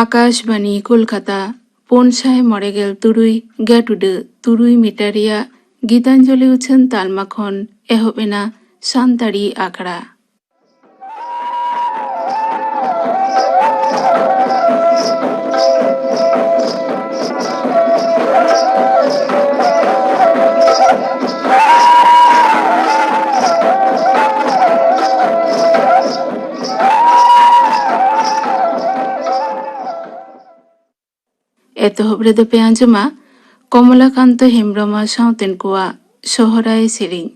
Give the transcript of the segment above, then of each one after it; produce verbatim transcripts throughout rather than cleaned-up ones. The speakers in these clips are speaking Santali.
ᱟᱠᱟᱥᱵᱟᱱᱤ ᱠᱳᱞᱠᱟᱛᱟ, ᱯᱩᱱ ᱥᱟᱭ ᱢᱚᱬᱮ ᱜᱮᱞ ᱛᱩᱨᱩᱭ ᱜᱮᱴ ᱩᱰᱟᱹᱜ ᱛᱩᱨᱩᱭ ᱢᱤᱴᱟᱨ ᱨᱮᱭᱟᱜ ᱜᱤᱛᱟᱧᱡᱚᱞᱤ ᱩᱪᱷᱟᱹᱱ ᱛᱟᱞᱢᱟ ᱠᱷᱚᱱ ᱮᱦᱚᱵ ᱮᱱᱟ ᱥᱟᱱᱛᱟᱲᱤ ᱟᱠᱷᱲᱟ᱾ ᱮᱛᱚᱦᱚᱵ ᱨᱮᱫᱚ ᱯᱮ ᱟᱸᱡᱚᱢᱟ ᱠᱚᱢᱞᱟᱠᱟᱱᱛᱚ ᱦᱮᱢᱵᱽᱨᱚᱢ ᱟᱨ ᱥᱟᱶᱛᱮᱱ ᱠᱚᱣᱟᱜ ᱥᱚᱦᱨᱟᱭ ᱥᱮᱨᱮᱧ᱾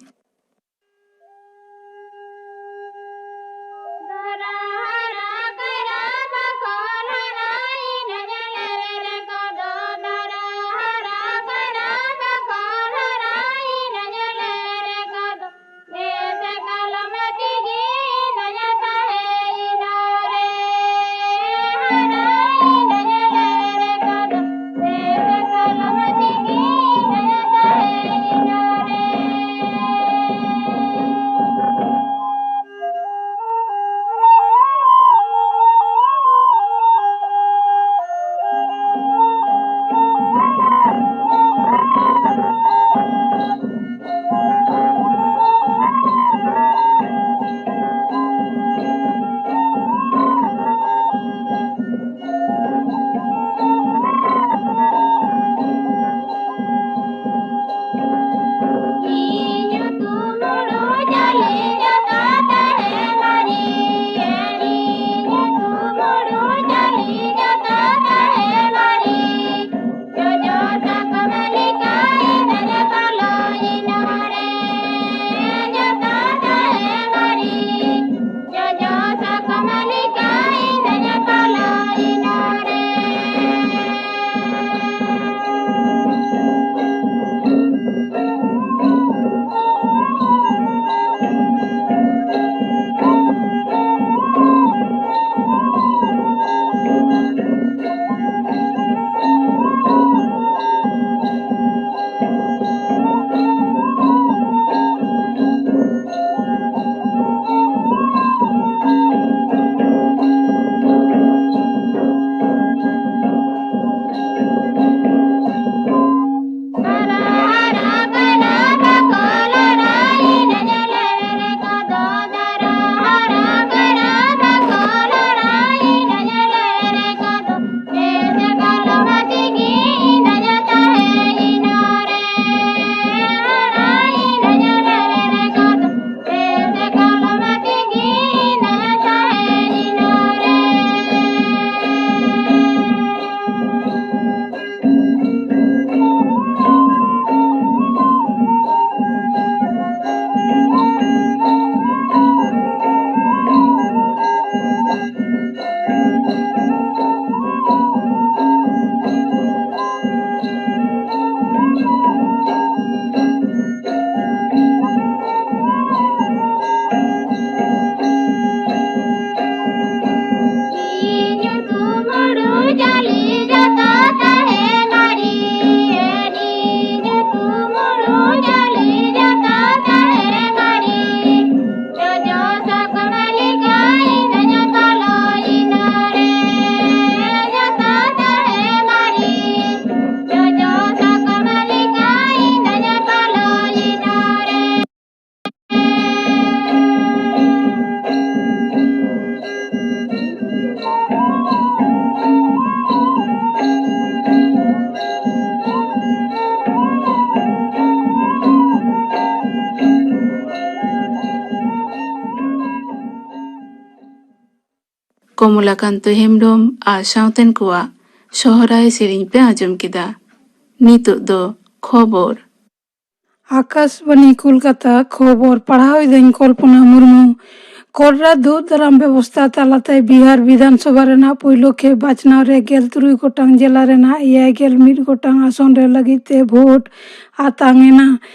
ᱠᱚᱢᱚᱞᱟᱠᱟᱱᱛᱚ ᱦᱮᱢᱵᱽᱨᱚᱢ ᱟᱨ ᱥᱟᱶᱛᱮᱱ ᱠᱚᱣᱟᱜ ᱥᱚᱦᱨᱟᱭ ᱥᱮᱨᱮᱧ ᱯᱮ ᱟᱸᱡᱚᱢ ᱠᱮᱫᱟ᱾ ᱱᱤᱛᱚᱜ ᱫᱚ ᱠᱷᱚᱵᱚᱨ᱾ ᱟᱠᱟᱥᱵᱟᱱᱤ ᱠᱳᱞᱠᱟᱛᱟ, ᱠᱷᱚᱵᱚᱨ ᱯᱟᱲᱦᱟᱣ ᱮᱫᱟᱹᱧ ᱠᱚᱞᱯᱚᱱᱟ ᱢᱩᱨᱢᱩ᱾ ᱠᱚᱨ ᱨᱮ ᱫᱩᱜ ᱫᱟᱨᱟᱢ ᱵᱮᱵᱚᱥᱛᱟ ᱛᱟᱞᱟᱛᱮ ᱵᱤᱦᱟᱨ ᱵᱤᱫᱷᱟᱱ ᱥᱚᱵᱷᱟ ᱨᱮᱱᱟᱜ ᱯᱩᱭᱞᱩ ᱠᱷᱮᱯ ᱵᱟᱪᱷᱱᱟᱣ ᱨᱮ ᱜᱮᱞ ᱛᱩᱨᱩᱭ ᱜᱚᱴᱟᱝ ᱡᱮᱞᱟ ᱨᱮᱱᱟᱜ ᱮᱭᱟᱭ ᱜᱮᱞ ᱢᱤᱫ ᱜᱚᱴᱟᱝ ᱟᱥᱚᱱ ᱨᱮ ᱞᱟᱹᱜᱤᱫ ᱛᱮ ᱵᱷᱳᱴ ᱟᱛᱟᱝ ᱮᱱᱟ᱾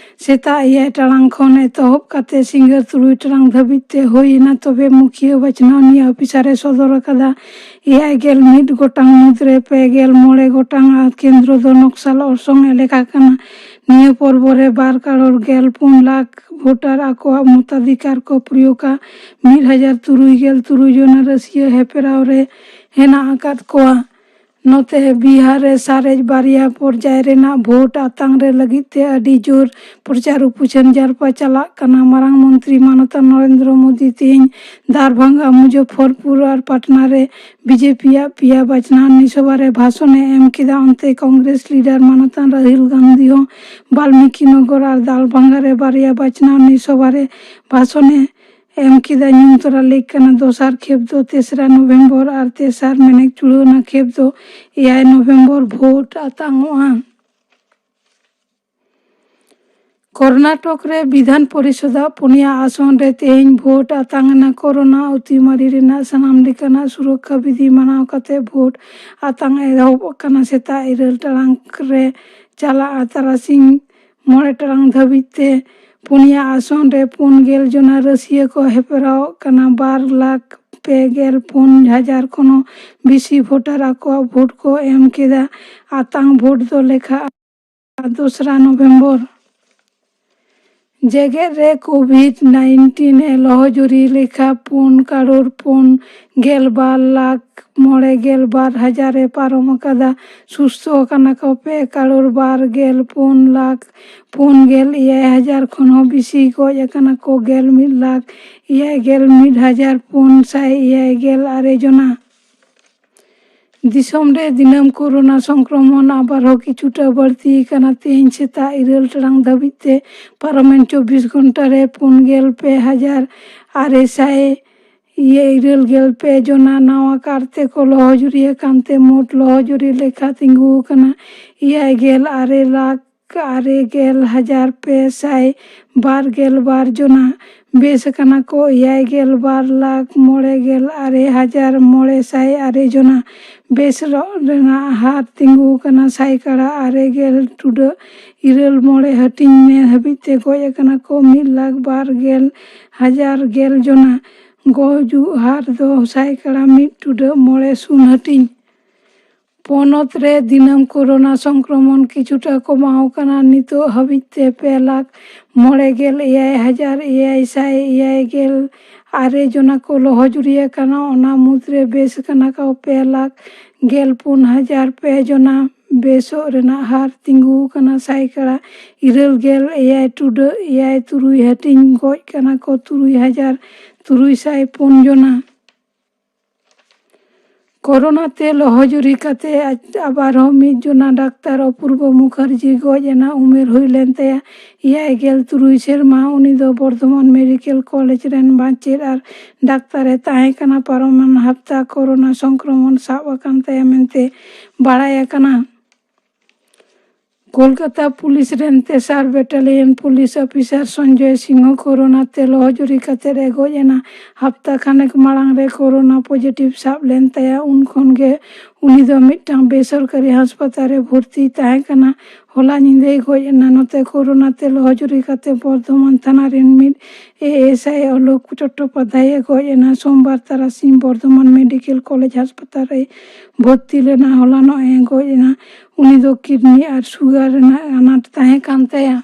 ᱥᱮᱛᱟᱜ ᱮᱭᱟᱭ ᱴᱟᱲᱟᱝ ᱠᱷᱚᱱ ᱮᱛᱚᱦᱚᱵ ᱠᱟᱛᱮ ᱥᱤᱸᱜᱟᱹᱲ ᱛᱩᱨᱩᱭ ᱴᱟᱲᱟᱝ ᱫᱷᱟᱹᱵᱤᱡ ᱛᱮ ᱦᱩᱭ ᱮᱱᱟ᱾ ᱛᱚᱵᱮ ᱢᱩᱠᱷᱤᱭᱟᱹ ᱵᱟᱪᱷᱱᱟᱣ ᱱᱤᱭᱟᱹ ᱚᱯᱷᱤᱥᱟᱨ ᱮ ᱥᱚᱫᱚᱨ ᱟᱠᱟᱫᱟ, ᱮᱭᱟᱭ ᱜᱮᱞ ᱢᱤᱫ ᱜᱚᱴᱟᱝ ᱢᱩᱫᱽᱨᱮ ᱯᱮ ᱜᱮᱞ ᱢᱚᱬᱮ ᱜᱚᱴᱟᱝ ᱟᱨ ᱠᱮᱱᱫᱨᱚ ᱫᱚ ᱱᱚᱠᱥᱟᱞ ᱚᱨᱥᱚᱝ ᱮᱞᱟᱠᱟ ᱠᱟᱱᱟ᱾ ᱱᱤᱭᱟᱹ ᱯᱚᱨᱵᱚ ᱨᱮ ᱵᱟᱨ ᱠᱟᱨᱳᱲ ᱜᱮᱞ ᱯᱩᱱ ᱞᱟᱠᱷ ᱵᱷᱳᱴᱟᱨ ᱟᱠᱚᱣᱟᱜ ᱢᱚᱛᱟᱫᱷᱤᱠᱟᱨ ᱠᱚ ᱯᱨᱚᱭᱳᱜᱟ᱾ ᱢᱤᱫ ᱦᱟᱡᱟᱨ ᱛᱩᱨᱩᱭ ᱜᱮᱞ ᱛᱩᱨᱩᱭ ᱡᱚᱱᱟ ᱨᱟᱹᱥᱤᱭᱟᱹ ᱦᱮᱯᱨᱟᱣ ᱨᱮ ᱦᱮᱱᱟᱜ ᱟᱠᱟᱫ ᱠᱚᱣᱟ᱾ ᱱᱚᱛᱮ ᱵᱤᱦᱟᱨ ᱨᱮ ᱥᱟᱨᱮᱡ ᱵᱟᱨᱭᱟ ᱯᱚᱨᱡᱟᱭ ᱨᱮᱱᱟᱜ ᱵᱷᱳᱴ ᱟᱛᱟᱝ ᱨᱮ ᱞᱟᱹᱜᱤᱫ ᱛᱮ ᱟᱹᱰᱤ ᱡᱳᱨ ᱯᱨᱚᱪᱟᱨ ᱩᱯᱩᱪᱷᱟᱹᱱ ᱡᱟᱨᱯᱟ ᱪᱟᱞᱟᱜ ᱠᱟᱱᱟ᱾ ᱢᱟᱨᱟᱝ ᱢᱚᱱᱛᱨᱤ ᱢᱟᱱᱚᱛᱟᱱ ᱱᱚᱨᱮᱱᱫᱨᱚ ᱢᱳᱫᱤ ᱛᱮᱦᱮᱧ ᱫᱟᱨᱵᱷᱟᱝᱜᱟ, ᱢᱩᱡᱚᱯᱷᱚᱨᱯᱩᱨ ᱟᱨ ᱯᱟᱴᱱᱟ ᱨᱮ ᱵᱤᱡᱮᱯᱤ ᱭᱟᱜ ᱯᱮᱭᱟ ᱵᱟᱪᱷᱱᱟᱣᱱᱤ ᱥᱚᱵᱷᱟ ᱨᱮ ᱵᱷᱟᱥᱚᱱ ᱮ ᱮᱢ ᱠᱮᱫᱟ᱾ ᱚᱱᱛᱮ ᱠᱚᱝᱜᱨᱮᱥ ᱞᱤᱰᱟᱨ ᱢᱟᱱᱚᱛᱟᱱ ᱨᱟᱦᱩᱞ ᱜᱟᱱᱫᱷᱤ ᱦᱚᱸ ᱵᱟᱞᱢᱤᱠᱤ ᱱᱚᱜᱚᱨ ᱟᱨ ᱫᱟᱨᱵᱷᱟᱝᱜᱟ ᱨᱮ ᱵᱟᱨᱭᱟ ᱵᱟᱪᱷᱱᱟᱣᱱᱤ ᱥᱚᱵᱷᱟ ᱨᱮ ᱵᱷᱟᱥᱚᱱ ᱮ ᱮᱢ ᱠᱮᱫᱟ᱾ ᱧᱩᱢ ᱛᱚᱨᱟ ᱞᱮᱠ ᱠᱟᱱᱟ᱾ ᱫᱚᱥᱟᱨ ᱠᱷᱮᱯ ᱫᱚ ᱛᱮᱥᱨᱟ ᱱᱚᱵᱷᱮᱢᱵᱚᱨ ᱟᱨ ᱛᱮᱥᱟᱨ ᱢᱮᱱᱮᱠ ᱪᱩᱲᱟᱹᱣᱱᱟ ᱠᱷᱮᱯ ᱫᱚ ᱮᱭᱟᱭ ᱱᱚᱵᱷᱮᱢᱵᱚᱨ ᱵᱷᱳᱴ ᱟᱛᱟᱝᱚᱜᱼᱟ᱾ ᱠᱚᱨᱱᱟᱴᱚᱠ ᱨᱮ ᱵᱤᱫᱷᱟᱱ ᱯᱚᱨᱤᱥᱚᱫᱟᱜ ᱯᱩᱱᱭᱟ ᱟᱥᱚᱱ ᱨᱮ ᱛᱮᱦᱮᱧ ᱵᱷᱳᱴ ᱟᱛᱟᱝ ᱮᱱᱟ᱾ ᱠᱳᱨᱳᱱᱟ ᱚᱛᱤᱢᱟᱨᱤ ᱨᱮᱱᱟᱜ ᱥᱟᱱᱟᱢ ᱞᱮᱠᱟᱱᱟᱜ ᱥᱩᱨᱚᱠᱠᱷᱟ ᱵᱤᱫᱷᱤ ᱢᱟᱱᱟᱣ ᱠᱟᱛᱮ ᱵᱷᱳᱴ ᱟᱛᱟᱝ ᱮᱦᱚᱵ ᱟᱠᱟᱱᱟ᱾ ᱥᱮᱛᱟᱜ ᱤᱨᱟᱹᱞ ᱴᱟᱲᱟᱝ ᱨᱮ ᱪᱟᱞᱟᱜᱼᱟ᱾ ᱛᱟᱨᱟᱥᱤᱧ ᱢᱚᱬᱮ ᱴᱟᱲᱟᱝ ᱫᱷᱟᱹᱵᱤᱡ ᱛᱮ ᱯᱩᱱᱭᱟ ᱟᱥᱚᱱ ᱨᱮ ᱯᱩᱱ ᱜᱮᱞ ᱡᱚᱱᱟ ᱨᱟᱹᱥᱤᱭᱟᱹ ᱠᱚ ᱦᱮᱯᱨᱟᱣᱚᱜ ᱠᱟᱱᱟ᱾ ᱵᱟᱨ ᱞᱟᱠᱷ ᱯᱮ ᱜᱮᱞ ᱯᱩᱱ ᱦᱟᱡᱟᱨ ᱠᱷᱚᱱ ᱦᱚᱸ ᱵᱮᱥᱤ ᱵᱷᱳᱴᱟᱨ ᱟᱠᱚᱣᱟᱜ ᱵᱷᱳᱴ ᱠᱚ ᱮᱢ ᱠᱮᱫᱟ᱾ ᱟᱛᱟᱝ ᱵᱷᱳᱴ ᱫᱚ ᱞᱮᱠᱷᱟᱜᱼᱟ ᱫᱚᱥᱨᱟ ᱱᱚᱵᱷᱮᱢᱵᱚᱨ᱾ ᱡᱮᱜᱮᱛ ᱨᱮ ᱠᱳᱵᱷᱤᱰ ᱱᱟᱭᱤᱱᱴᱤᱱ ᱮ ᱞᱚᱦᱚᱡᱩᱨᱤ ᱞᱮᱠᱷᱟ ᱯᱩᱱ ᱠᱟᱨᱳᱲ ᱯᱩᱱ ᱜᱮᱞ ᱵᱟᱨ ᱞᱟᱠᱷ ᱢᱚᱬᱮ ᱜᱮᱞ ᱵᱟᱨ ᱦᱟᱡᱟᱨ ᱮ ᱯᱟᱨᱚᱢ ᱟᱠᱟᱫᱟ᱾ ᱥᱩᱥᱛᱷᱚ ᱟᱠᱟᱱᱟ ᱠᱚ ᱯᱮ ᱠᱟᱨᱳᱲ ᱵᱟᱨ ᱜᱮᱞ ᱯᱩᱱ ᱞᱟᱠᱷ ᱯᱩᱱ ᱜᱮᱞ ᱮᱭᱟᱭ ᱦᱟᱡᱟᱨ ᱠᱷᱚᱱ ᱦᱚᱸ ᱵᱮᱥᱤ᱾ ᱜᱚᱡ ᱟᱠᱟᱱᱟ ᱠᱚ ᱜᱮᱞ ᱢᱤᱫ ᱞᱟᱠᱷ ᱮᱭᱟᱭ ᱜᱮᱞ ᱢᱤᱫ ᱦᱟᱡᱟᱨ ᱯᱩᱱ ᱥᱟᱭ ᱮᱭᱟᱭ ᱜᱮᱞ ᱟᱨᱮ ᱡᱚᱱᱟ᱾ ᱫᱤᱥᱚᱢ ᱨᱮ ᱫᱤᱱᱟᱹᱢ ᱠᱳᱨᱳᱱᱟ ᱥᱚᱝᱠᱨᱚᱢᱚᱱ ᱟᱵᱟᱨ ᱦᱚᱸ ᱠᱤᱪᱷᱩᱴᱟ ᱵᱟᱹᱲᱛᱤ ᱟᱠᱟᱱᱟ᱾ ᱛᱮᱦᱮᱧ ᱥᱮᱛᱟᱜ ᱤᱨᱟᱹᱞ ᱴᱟᱲᱟᱝ ᱫᱷᱟᱹᱵᱤᱡ ᱛᱮ ᱯᱟᱨᱚᱢᱮᱱ ᱪᱚᱵᱵᱤᱥ ᱜᱷᱚᱱᱴᱟ ᱨᱮ ᱯᱩᱱ ᱜᱮᱞ ᱯᱮ ᱦᱟᱡᱟᱨ ᱟᱨᱮ ᱥᱟᱭ ᱤᱭᱟᱹ ᱤᱨᱟᱹᱞ ᱜᱮᱞ ᱯᱮ ᱡᱚᱱᱟ ᱱᱟᱣᱟ ᱠᱟᱨᱛᱮ ᱠᱚ ᱞᱚᱦᱚᱡᱩᱨᱤ ᱟᱠᱟᱱ ᱛᱮ ᱢᱳᱴ ᱞᱚᱦᱚᱡᱩᱨᱤ ᱞᱮᱠᱷᱟ ᱛᱤᱸᱜᱩ ᱟᱠᱟᱱᱟ ᱮᱭᱟᱭ ᱜᱮᱞ ᱟᱨᱮ ᱞᱟᱠᱷ ᱟᱨᱮ ᱜᱮᱞ ᱦᱟᱡᱟᱨ ᱯᱮ ᱥᱟᱭ ᱵᱟᱨ ᱜᱮᱞ ᱵᱟᱨ ᱡᱚᱱᱟ᱾ ᱵᱮᱥ ᱟᱠᱟᱱᱟ ᱠᱚ ᱮᱭᱟᱭ ᱜᱮᱞ ᱵᱟᱨ ᱞᱟᱠᱷ ᱢᱚᱬᱮ ᱜᱮᱞ ᱟᱨᱮ ᱦᱟᱡᱟᱨ ᱢᱚᱬᱮ ᱥᱟᱭ ᱟᱨᱮ ᱡᱚᱱᱟ᱾ ᱵᱮᱥ ᱨᱚᱜ ᱨᱮᱱᱟᱜ ᱦᱟᱨ ᱛᱤᱸᱜᱩ ᱟᱠᱟᱱᱟ ᱥᱟᱭᱠᱟᱲᱟ ᱟᱨᱮ ᱜᱮᱞ ᱴᱩᱰᱟᱹᱜ ᱤᱨᱟᱹᱞ ᱢᱚᱬᱮ ᱦᱟᱹᱴᱤᱧ᱾ ᱱᱮ ᱦᱟᱹᱵᱤᱡ ᱛᱮ ᱜᱚᱡ ᱟᱠᱟᱱᱟ ᱠᱚ ᱢᱤᱫ ᱞᱟᱠᱷ ᱵᱟᱨ ᱜᱮᱞ ᱦᱟᱡᱟᱨ ᱜᱮᱞ ᱡᱚᱱᱟ᱾ ᱜᱩᱡᱩᱜ ᱦᱟᱨ ᱫᱚ ᱥᱟᱭᱠᱟᱲᱟ ᱢᱤᱫ ᱴᱩᱰᱟᱹᱜ ᱢᱚᱬᱮ ᱥᱩᱱ ᱦᱟᱹᱴᱤᱧ᱾ ᱯᱚᱱᱚᱛ ᱨᱮ ᱫᱤᱱᱟᱹᱢ ᱠᱳᱨᱳᱱᱟ ᱥᱚᱝᱠᱨᱚᱢᱚᱱ ᱠᱤᱪᱷᱩᱴᱟ ᱠᱚᱢᱟᱣ ᱠᱟᱱᱟ᱾ ᱱᱤᱛᱚᱜ ᱦᱟᱹᱵᱤᱡ ᱛᱮ ᱯᱮ ᱞᱟᱠᱷ ᱢᱚᱬᱮ ᱜᱮᱞ ᱮᱭᱟᱭ ᱦᱟᱡᱟᱨ ᱮᱭᱟᱭ ᱥᱟᱭ ᱮᱭᱟᱭ ᱜᱮᱞ ᱟᱨᱮ ᱡᱚᱱᱟ ᱠᱚ ᱞᱚᱦᱚᱡᱩᱨᱤ ᱟᱠᱟᱱᱟ᱾ ᱚᱱᱟ ᱢᱩᱫᱽᱨᱮ ᱵᱮᱥ ᱟᱠᱟᱱᱟ ᱠᱚ ᱯᱮ ᱞᱟᱠᱷ ᱜᱮᱞ ᱯᱩᱱ ᱦᱟᱡᱟᱨ ᱯᱮ ᱡᱚᱱᱟ᱾ ᱵᱮᱥᱚᱜ ᱨᱮᱱᱟᱜ ᱦᱟᱨ ᱛᱤᱸᱜᱩ ᱟᱠᱟᱱᱟ ᱥᱟᱭᱠᱟᱲᱟ ᱤᱨᱟᱹᱞ ᱜᱮᱞ ᱮᱭᱟᱭ ᱴᱩᱰᱟᱹᱜ ᱮᱭᱟᱭ ᱛᱩᱨᱩᱭ ᱦᱟᱹᱴᱤᱧ᱾ ᱜᱚᱡ ᱠᱟᱱᱟ ᱠᱚ ᱛᱩᱨᱩᱭ ᱦᱟᱡᱟᱨ ᱛᱩᱨᱩᱭ ᱥᱟᱭ ᱯᱩᱱ ᱡᱚᱱᱟ᱾ ᱠᱳᱨᱳᱱᱟ ᱛᱮ ᱞᱚᱦᱚᱡᱩᱨᱤ ᱠᱟᱛᱮ ᱟᱡ-, ᱟᱵᱟᱨ ᱦᱚᱸ ᱢᱤᱫ ᱡᱚᱱᱟ ᱰᱟᱠᱛᱟᱨ ᱚᱯᱩᱨᱵᱚ ᱢᱩᱠᱷᱟᱨᱡᱤ ᱜᱚᱡ ᱮᱱᱟ᱾ ᱩᱢᱮᱨ ᱦᱩᱭ ᱞᱮᱱ ᱛᱟᱭᱟ ᱮᱭᱟᱭ ᱜᱮᱞ ᱛᱩᱨᱩᱭ ᱥᱮᱨᱢᱟ᱾ ᱩᱱᱤ ᱫᱚ ᱵᱚᱨᱫᱷᱚᱢᱟᱱ ᱢᱮᱰᱤᱠᱮᱞ ᱠᱚᱞᱮᱡᱽ ᱨᱮᱱ ᱢᱟᱪᱮᱫ ᱟᱨ ᱰᱟᱠᱛᱟᱨ ᱮ ᱛᱟᱦᱮᱸ ᱠᱟᱱᱟ᱾ ᱯᱟᱨᱚᱢᱮᱱ ᱦᱟᱯᱛᱟ ᱠᱳᱨᱳᱱᱟ ᱥᱚᱝᱠᱨᱚᱢᱚᱱ ᱥᱟᱵ ᱟᱠᱟᱱ ᱛᱟᱭᱟ ᱢᱮᱱᱛᱮ ᱵᱟᱲᱟᱭ ᱟᱠᱟᱱᱟ᱾ ᱠᱳᱞᱠᱟᱛᱟ ᱯᱩᱞᱤᱥ ᱨᱮᱱ ᱛᱮᱥᱟᱨ ᱵᱮᱴᱟᱞᱤᱭᱚᱱ ᱯᱩᱞᱤᱥ ᱚᱯᱷᱤᱥᱟᱨ ᱥᱚᱧᱡᱚᱭ ᱥᱤᱝᱦᱚ ᱠᱳᱨᱳᱱᱟ ᱛᱮ ᱞᱚᱦᱚᱡᱩᱨᱤ ᱠᱟᱛᱮ ᱮ ᱜᱚᱡ ᱮᱱᱟ᱾ ᱦᱟᱯᱛᱟ ᱠᱷᱟᱱᱮᱠ ᱢᱟᱲᱟᱝ ᱨᱮ ᱠᱳᱨᱳᱱᱟ ᱯᱚᱡᱤᱴᱤᱵᱷ ᱥᱟᱵ ᱞᱮᱱ ᱛᱟᱭᱟ᱾ ᱩᱱ ᱠᱷᱚᱱ ᱜᱮ ᱩᱱᱤ ᱫᱚ ᱢᱤᱫᱴᱟᱝ ᱵᱮᱥᱚᱨᱠᱟᱨᱤ ᱦᱟᱥᱯᱟᱛᱟᱞ ᱨᱮ ᱵᱷᱚᱨᱛᱤ ᱛᱟᱦᱮᱸ ᱠᱟᱱᱟ᱾ ᱦᱚᱞᱟ ᱧᱤᱫᱟᱹᱭ ᱜᱚᱡ ᱮᱱᱟ᱾ ᱱᱚᱛᱮ ᱠᱳᱨᱳᱱᱟ ᱛᱮ ᱞᱚᱦᱚᱡᱩᱨᱤ ᱠᱟᱛᱮ ᱵᱚᱨᱫᱷᱚᱢᱟᱱ ᱛᱷᱟᱱᱟ ᱨᱮᱱ ᱢᱤᱫ A S I Alok Chattopadhyay ᱮ ᱜᱚᱡ ᱮᱱᱟ᱾ ᱥᱳᱢᱵᱟᱨ ᱛᱟᱨᱟᱥᱤᱧ ᱵᱚᱨᱫᱷᱚᱢᱟᱱ ᱢᱮᱰᱤᱠᱮᱞ ᱠᱚᱞᱮᱡᱽ ᱦᱟᱥᱯᱟᱛᱟᱞ ᱨᱮᱭ ᱵᱷᱚᱨᱛᱤ ᱞᱮᱱᱟ᱾ ᱦᱚᱞᱟᱱᱚᱜ ᱮ ᱜᱚᱡ ᱮᱱᱟ᱾ ᱩᱱᱤ ᱫᱚ ᱠᱤᱰᱱᱤ ᱟᱨ ᱥᱩᱜᱟᱨ ᱨᱮᱱᱟᱜ ᱟᱱᱟᱴ ᱛᱟᱦᱮᱸ ᱠᱟᱱ ᱛᱟᱭᱟ᱾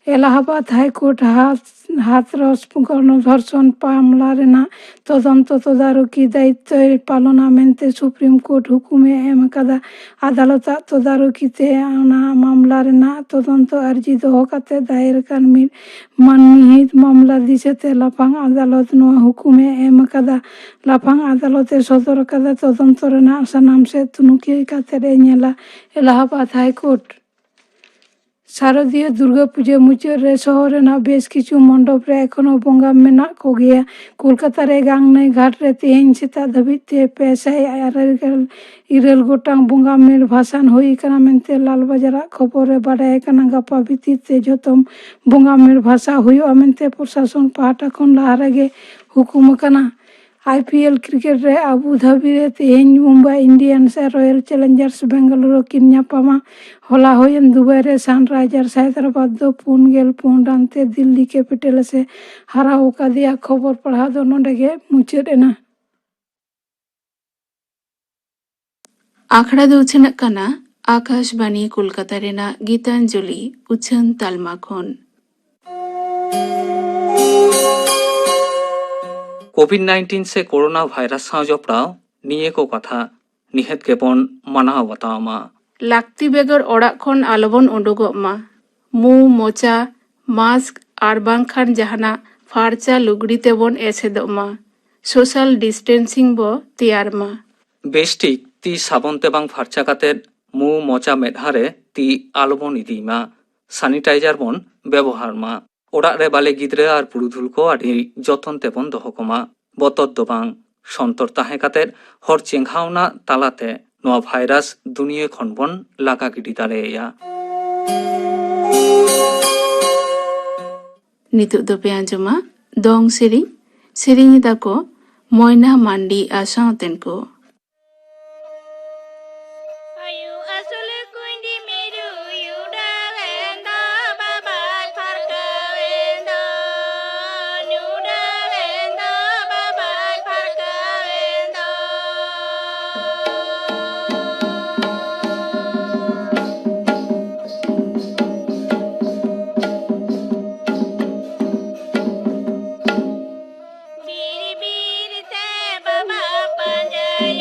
ᱮᱞᱟᱦᱟᱵᱟᱫᱽ ᱦᱟᱭᱠᱳᱨᱴ ᱦᱟᱛ-, ᱦᱟᱛᱷᱨᱚᱥ ᱜᱚᱱᱚᱫᱷᱚᱨᱥᱚᱱ ᱢᱟᱢᱞᱟ ᱨᱮᱱᱟᱜ ᱛᱚᱫᱚᱱᱛᱚ ᱛᱚᱫᱟᱨᱚᱠᱤ ᱫᱟᱭᱤᱛᱛᱚᱭ ᱯᱟᱞᱚᱱᱟ ᱢᱮᱱᱛᱮ ᱥᱩᱯᱨᱤᱢ ᱠᱳᱨᱴ ᱦᱩᱠᱩᱢᱮ ᱮᱢ ᱟᱠᱟᱫᱟ᱾ ᱟᱫᱟᱞᱚᱛᱟᱜ ᱛᱚᱫᱟᱨᱚᱠᱤ ᱛᱮ ᱚᱱᱟ ᱢᱟᱢᱞᱟ ᱨᱮᱱᱟᱜ ᱛᱚᱫᱚᱱᱛᱚ ᱟᱨᱡᱤ ᱫᱚᱦᱚ ᱠᱟᱛᱮ ᱫᱟᱭᱮᱨ ᱟᱠᱟᱱ ᱢᱤᱫ ᱢᱟᱹᱱᱢᱤ ᱦᱤᱛ ᱢᱟᱢᱞᱟ ᱫᱤᱥᱟᱹᱛᱮ ᱞᱟᱯᱷᱟᱝ ᱟᱫᱟᱞᱚᱛ ᱱᱚᱣᱟ ᱦᱩᱠᱩᱢᱮ ᱮᱢ ᱟᱠᱟᱫᱟ᱾ ᱞᱟᱯᱷᱟᱝ ᱟᱫᱟᱞᱚᱛ ᱮ ᱥᱚᱫᱚᱨ ᱟᱠᱟᱫᱟ ᱛᱚᱫᱚᱱᱛᱚ ᱨᱮᱱᱟᱜ ᱥᱟᱱᱟᱢ ᱥᱮᱫ ᱛᱩᱱᱩᱠᱷᱤ ᱠᱟᱛᱮ ᱮ ᱧᱮᱞᱟ᱾ ᱮᱞᱟᱦᱟᱵᱟᱫᱽ ᱦᱟᱭᱠᱳᱨᱴ᱾ ᱥᱟᱨᱚᱫᱤᱭᱟᱹ ᱫᱩᱨᱜᱟᱹ ᱯᱩᱡᱟᱹ ᱢᱩᱪᱟᱹᱫ ᱨᱮ ᱥᱚᱦᱚᱨ ᱨᱮᱱᱟᱜ ᱵᱮᱥ ᱠᱤᱪᱷᱩ ᱢᱚᱱᱰᱚᱯ ᱨᱮ ᱮᱠᱷᱚᱱᱚ ᱵᱚᱸᱜᱟ ᱢᱮᱱᱟᱜ ᱠᱚᱜᱮᱭᱟ᱾ ᱠᱳᱞᱠᱟᱛᱟ ᱨᱮ ᱜᱟᱝᱱᱟᱹᱭ ᱜᱷᱟᱴ ᱨᱮ ᱛᱮᱦᱮᱧ ᱥᱮᱛᱟᱜ ᱫᱷᱟᱹᱵᱤᱡ ᱛᱮ ᱯᱮ ᱥᱟᱭ ᱟᱨᱮ ᱜᱮᱞ ᱤᱨᱟᱹᱞ ᱜᱚᱴᱟᱝ ᱵᱚᱸᱜᱟ ᱢᱮᱲ ᱵᱷᱟᱥᱟᱱ ᱦᱩᱭ ᱟᱠᱟᱱᱟ ᱢᱮᱱᱛᱮ ᱞᱟᱞᱵᱟᱡᱟᱨᱟᱜ ᱠᱷᱚᱵᱚᱨ ᱨᱮ ᱵᱟᱰᱟᱭ ᱟᱠᱟᱱᱟ᱾ ᱜᱟᱯᱟ ᱵᱷᱤᱛᱤᱨ ᱛᱮ ᱡᱚᱛᱚᱢ ᱵᱚᱸᱜᱟ ᱢᱮᱲ ᱵᱷᱟᱥᱟ ᱦᱩᱭᱩᱜᱼᱟ ᱢᱮᱱᱛᱮ ᱯᱨᱚᱥᱟᱥᱚᱱ ᱯᱟᱦᱴᱟ ᱠᱷᱚᱱ ᱞᱟᱦᱟ ᱨᱮᱜᱮ ᱦᱩᱠᱩᱢ ᱟᱠᱟᱱᱟ᱾ ᱟᱭ ᱯᱤ ᱮᱞ ᱠᱨᱤᱠᱮᱴ ᱨᱮ ᱟᱵᱩ ᱫᱷᱟᱵᱤ ᱨᱮ ᱛᱮᱦᱮᱧ ᱢᱩᱢᱵᱟᱭ ᱤᱱᱰᱤᱭᱟᱱᱥ ᱟᱨ ᱨᱚᱭᱟᱞ ᱪᱮᱞᱮᱧᱡᱟᱨᱥ ᱵᱮᱝᱜᱟᱞᱩᱨᱩ ᱠᱤᱱ ᱧᱟᱯᱟᱢᱟ᱾ ᱦᱚᱞᱟ ᱦᱩᱭᱮᱱ ᱫᱩᱵᱟᱭ ᱨᱮ ᱥᱟᱱᱨᱟᱭᱡᱟᱨᱥ ᱦᱟᱭᱫᱨᱟᱵᱟᱫᱽ ᱫᱚ ᱯᱩᱱ ᱜᱮᱞ ᱯᱩᱱ ᱨᱟᱱ ᱛᱮ ᱫᱤᱞᱞᱤ ᱠᱮᱯᱤᱴᱟᱞᱥ ᱮ ᱦᱟᱨᱟᱣ ᱟᱠᱟᱫᱮᱭᱟ᱾ ᱠᱷᱚᱵᱚᱨ ᱯᱟᱲᱦᱟᱣ ᱫᱚ ᱱᱚᱰᱮ ᱜᱮ ᱢᱩᱪᱟᱹᱫ ᱮᱱᱟ᱾ ᱟᱠᱷᱲᱟ ᱫᱚ ᱩᱪᱷᱟᱹᱱᱚᱜ ᱠᱟᱱᱟ ᱟᱠᱟᱥᱵᱟᱱᱤ ᱠᱳᱞᱠᱟᱛᱟ ᱨᱮᱱᱟᱜ ᱜᱤᱛᱟᱧᱡᱚᱞᱤ ᱩᱪᱷᱟᱹᱱ ᱛᱟᱞᱢᱟ ᱠᱷᱚᱱ᱾ ᱠᱳᱵᱷᱤᱰ ᱱᱟᱭᱤᱱᱴᱤᱱ ᱥᱮ ᱠᱳᱨᱳᱱᱟ ᱵᱷᱟᱭᱨᱟᱥ ᱥᱟᱶ ᱡᱚᱯᱲᱟᱣ ᱱᱤᱭᱟᱹ ᱠᱚ ᱠᱟᱛᱷᱟ ᱱᱤᱦᱟᱹᱛ ᱜᱮᱵᱚᱱ ᱢᱟᱱᱟᱣ ᱵᱟᱛᱟᱣ ᱢᱟ᱾ ᱞᱟᱹᱠᱛᱤ ᱵᱮᱜᱚᱨ ᱚᱲᱟᱜ ᱠᱷᱚᱱ ᱟᱞᱚᱵᱚᱱ ᱩᱰᱩᱠᱚᱜ ᱢᱟ᱾ ᱢᱩ, ᱢᱚᱪᱟ, ᱢᱟᱥᱠ ᱟᱨ ᱵᱟᱝᱠᱷᱟᱱ ᱡᱟᱦᱟᱱᱟᱜ ᱯᱷᱟᱨᱪᱟ ᱞᱩᱜᱽᱲᱤ ᱛᱮᱵᱚᱱ ᱮᱥᱮᱫᱚᱜ ᱢᱟ᱾ ᱥᱳᱥᱟᱞ ᱰᱤᱥᱴᱮᱱᱥᱤᱝ ᱵᱚ ᱛᱮᱭᱟᱨ ᱢᱟ᱾ ᱵᱮᱥ ᱴᱷᱤᱠ ᱛᱤ ᱥᱟᱵᱚᱱ ᱛᱮ ᱵᱟᱝ ᱯᱷᱟᱨᱪᱟ ᱠᱟᱛᱮ ᱢᱩ, ᱢᱚᱪᱟ, ᱢᱮᱫᱦᱟ ᱨᱮ ᱛᱤ ᱟᱞᱚᱵᱚᱱ ᱤᱫᱤᱭ ᱢᱟ᱾ ᱥᱟᱱᱤᱴᱟᱭᱡᱟᱨ ᱵᱚᱱ ᱵᱮᱵᱚᱦᱟᱨ ᱢᱟ᱾ ᱚᱲᱟᱜ ᱨᱮ ᱵᱟᱞᱮ ᱜᱤᱫᱽᱨᱟᱹ ᱟᱨ ᱯᱩᱨᱩᱫᱷᱩᱞ ᱠᱚ ᱟᱹᱰᱤ ᱡᱚᱛᱚᱱ ᱛᱮᱵᱚᱱ ᱫᱚᱦᱚ ᱠᱚᱢᱟ᱾ ᱵᱚᱛᱚᱨ ᱫᱚ ᱵᱟᱝ, ᱥᱚᱱᱛᱚᱨ ᱛᱟᱦᱮᱸ ᱠᱟᱛᱮ ᱦᱚᱲ ᱪᱮᱸᱜᱷᱟᱣᱱᱟ ᱛᱟᱞᱟᱛᱮ ᱱᱚᱣᱟ ᱵᱷᱟᱭᱨᱟᱥ ᱫᱩᱱᱤᱭᱟᱹ ᱠᱷᱚᱱ ᱵᱚᱱ ᱞᱟᱜᱟ ᱜᱤᱰᱤ ᱫᱟᱲᱮᱭᱟᱭᱟ᱾ ᱱᱤᱛᱚᱜ ᱫᱚᱯᱮ ᱟᱸᱡᱚᱢᱟ ᱫᱚᱝ ᱥᱮᱨᱮᱧ᱾ ᱥᱮᱨᱮᱧ ᱮᱫᱟ ᱠᱚ ᱢᱚᱭᱱᱟ ᱢᱟᱱᱰᱤ ᱟᱨ ᱥᱟᱶᱛᱮᱱ ᱠᱚ᱾ ᱟᱭᱳ ᱟᱹᱥᱩᱞ ᱠᱩᱸᱭᱰᱤ ᱢᱤᱨᱩᱭ ᱩᱰᱟᱹᱣᱮᱱ ᱫᱚ, ᱵᱟᱵᱟᱭ ᱯᱷᱟᱨᱠᱟᱣᱮᱱ ᱫᱚ, ᱩᱰᱟᱹᱣᱮᱱ ᱫᱚ, ᱵᱟᱵᱟᱭ ᱯᱷᱟᱨᱠᱟᱣᱮᱱ ᱫᱚ᱾ ᱵᱤᱨ ᱵᱤᱨ ᱛᱮ ᱵᱟᱵᱟ ᱯᱟᱸᱡᱟᱭ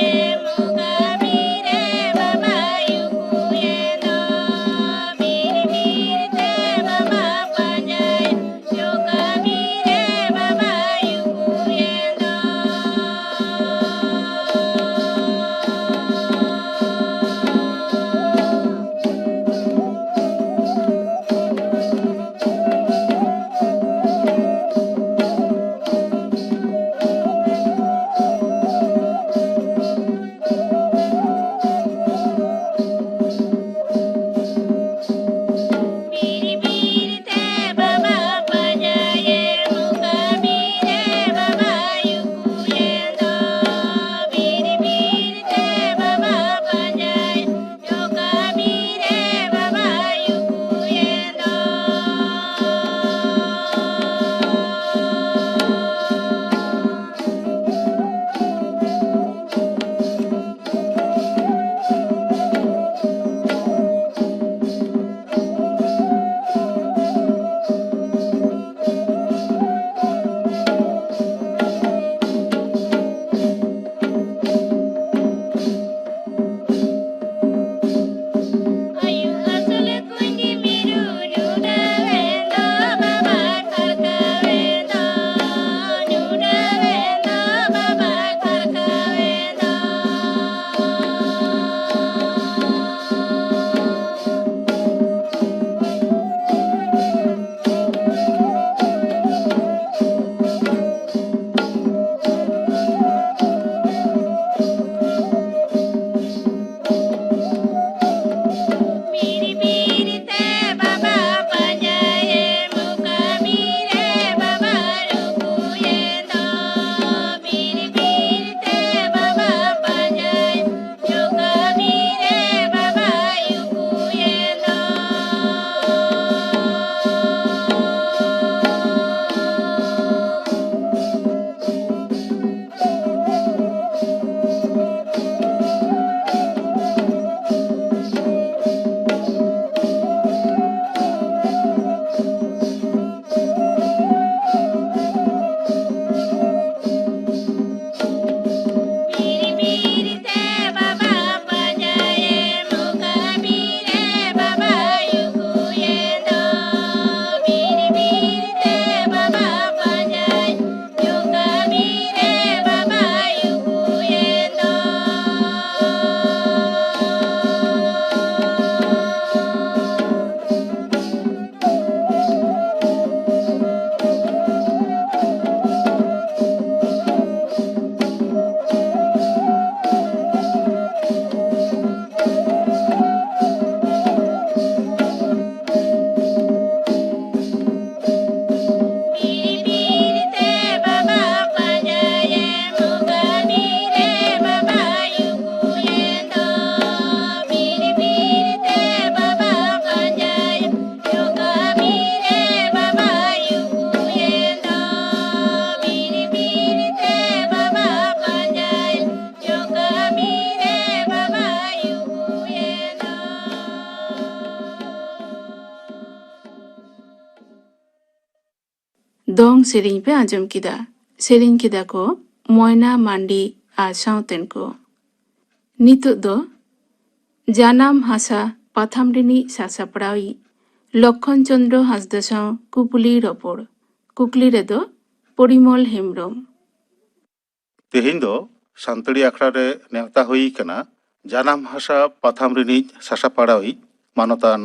ᱥᱮᱨᱮᱧ ᱯᱮ ᱟᱸᱡᱚᱢ ᱠᱮᱫᱟ᱾ ᱥᱮᱨᱮᱧ ᱠᱮᱫᱟ ᱠᱚ ᱢᱚᱭᱱᱟ ᱢᱟᱱᱰᱤ ᱟᱨ ᱥᱟᱶᱛᱮᱱ ᱠᱚ᱾ ᱱᱤᱛᱚᱜ ᱫᱚ ᱡᱟᱱᱟᱢ ᱦᱟᱥᱟ ᱯᱟᱛᱷᱟᱢ ᱨᱤᱱᱤᱡ ᱥᱟᱥᱟᱯᱲᱟᱣᱤᱡ ᱞᱚᱠᱠᱷᱚᱱ ᱪᱚᱸᱫᱽᱨᱚ ᱦᱟᱸᱥᱫᱟ ᱥᱟᱶ ᱠᱩᱯᱞᱤ ᱨᱚᱯᱚᱲ᱾ ᱠᱩᱠᱞᱤ ᱨᱮᱫᱚ ᱯᱚᱨᱤᱢᱚᱞ ᱦᱮᱢᱵᱽᱨᱚᱢ᱾ ᱛᱮᱦᱮᱧ ᱫᱚ ᱥᱟᱱᱛᱟᱲᱤ ᱟᱠᱷᱲᱟ ᱨᱮ ᱱᱮᱣᱛᱟ ᱦᱩᱭ ᱟᱠᱟᱱᱟ ᱡᱟᱱᱟᱢ ᱦᱟᱥᱟ ᱯᱟᱛᱷᱟᱢ ᱨᱤᱱᱤᱡ ᱥᱟᱥᱟᱯᱲᱟᱣᱤᱡ ᱢᱟᱱᱚᱛᱟᱱ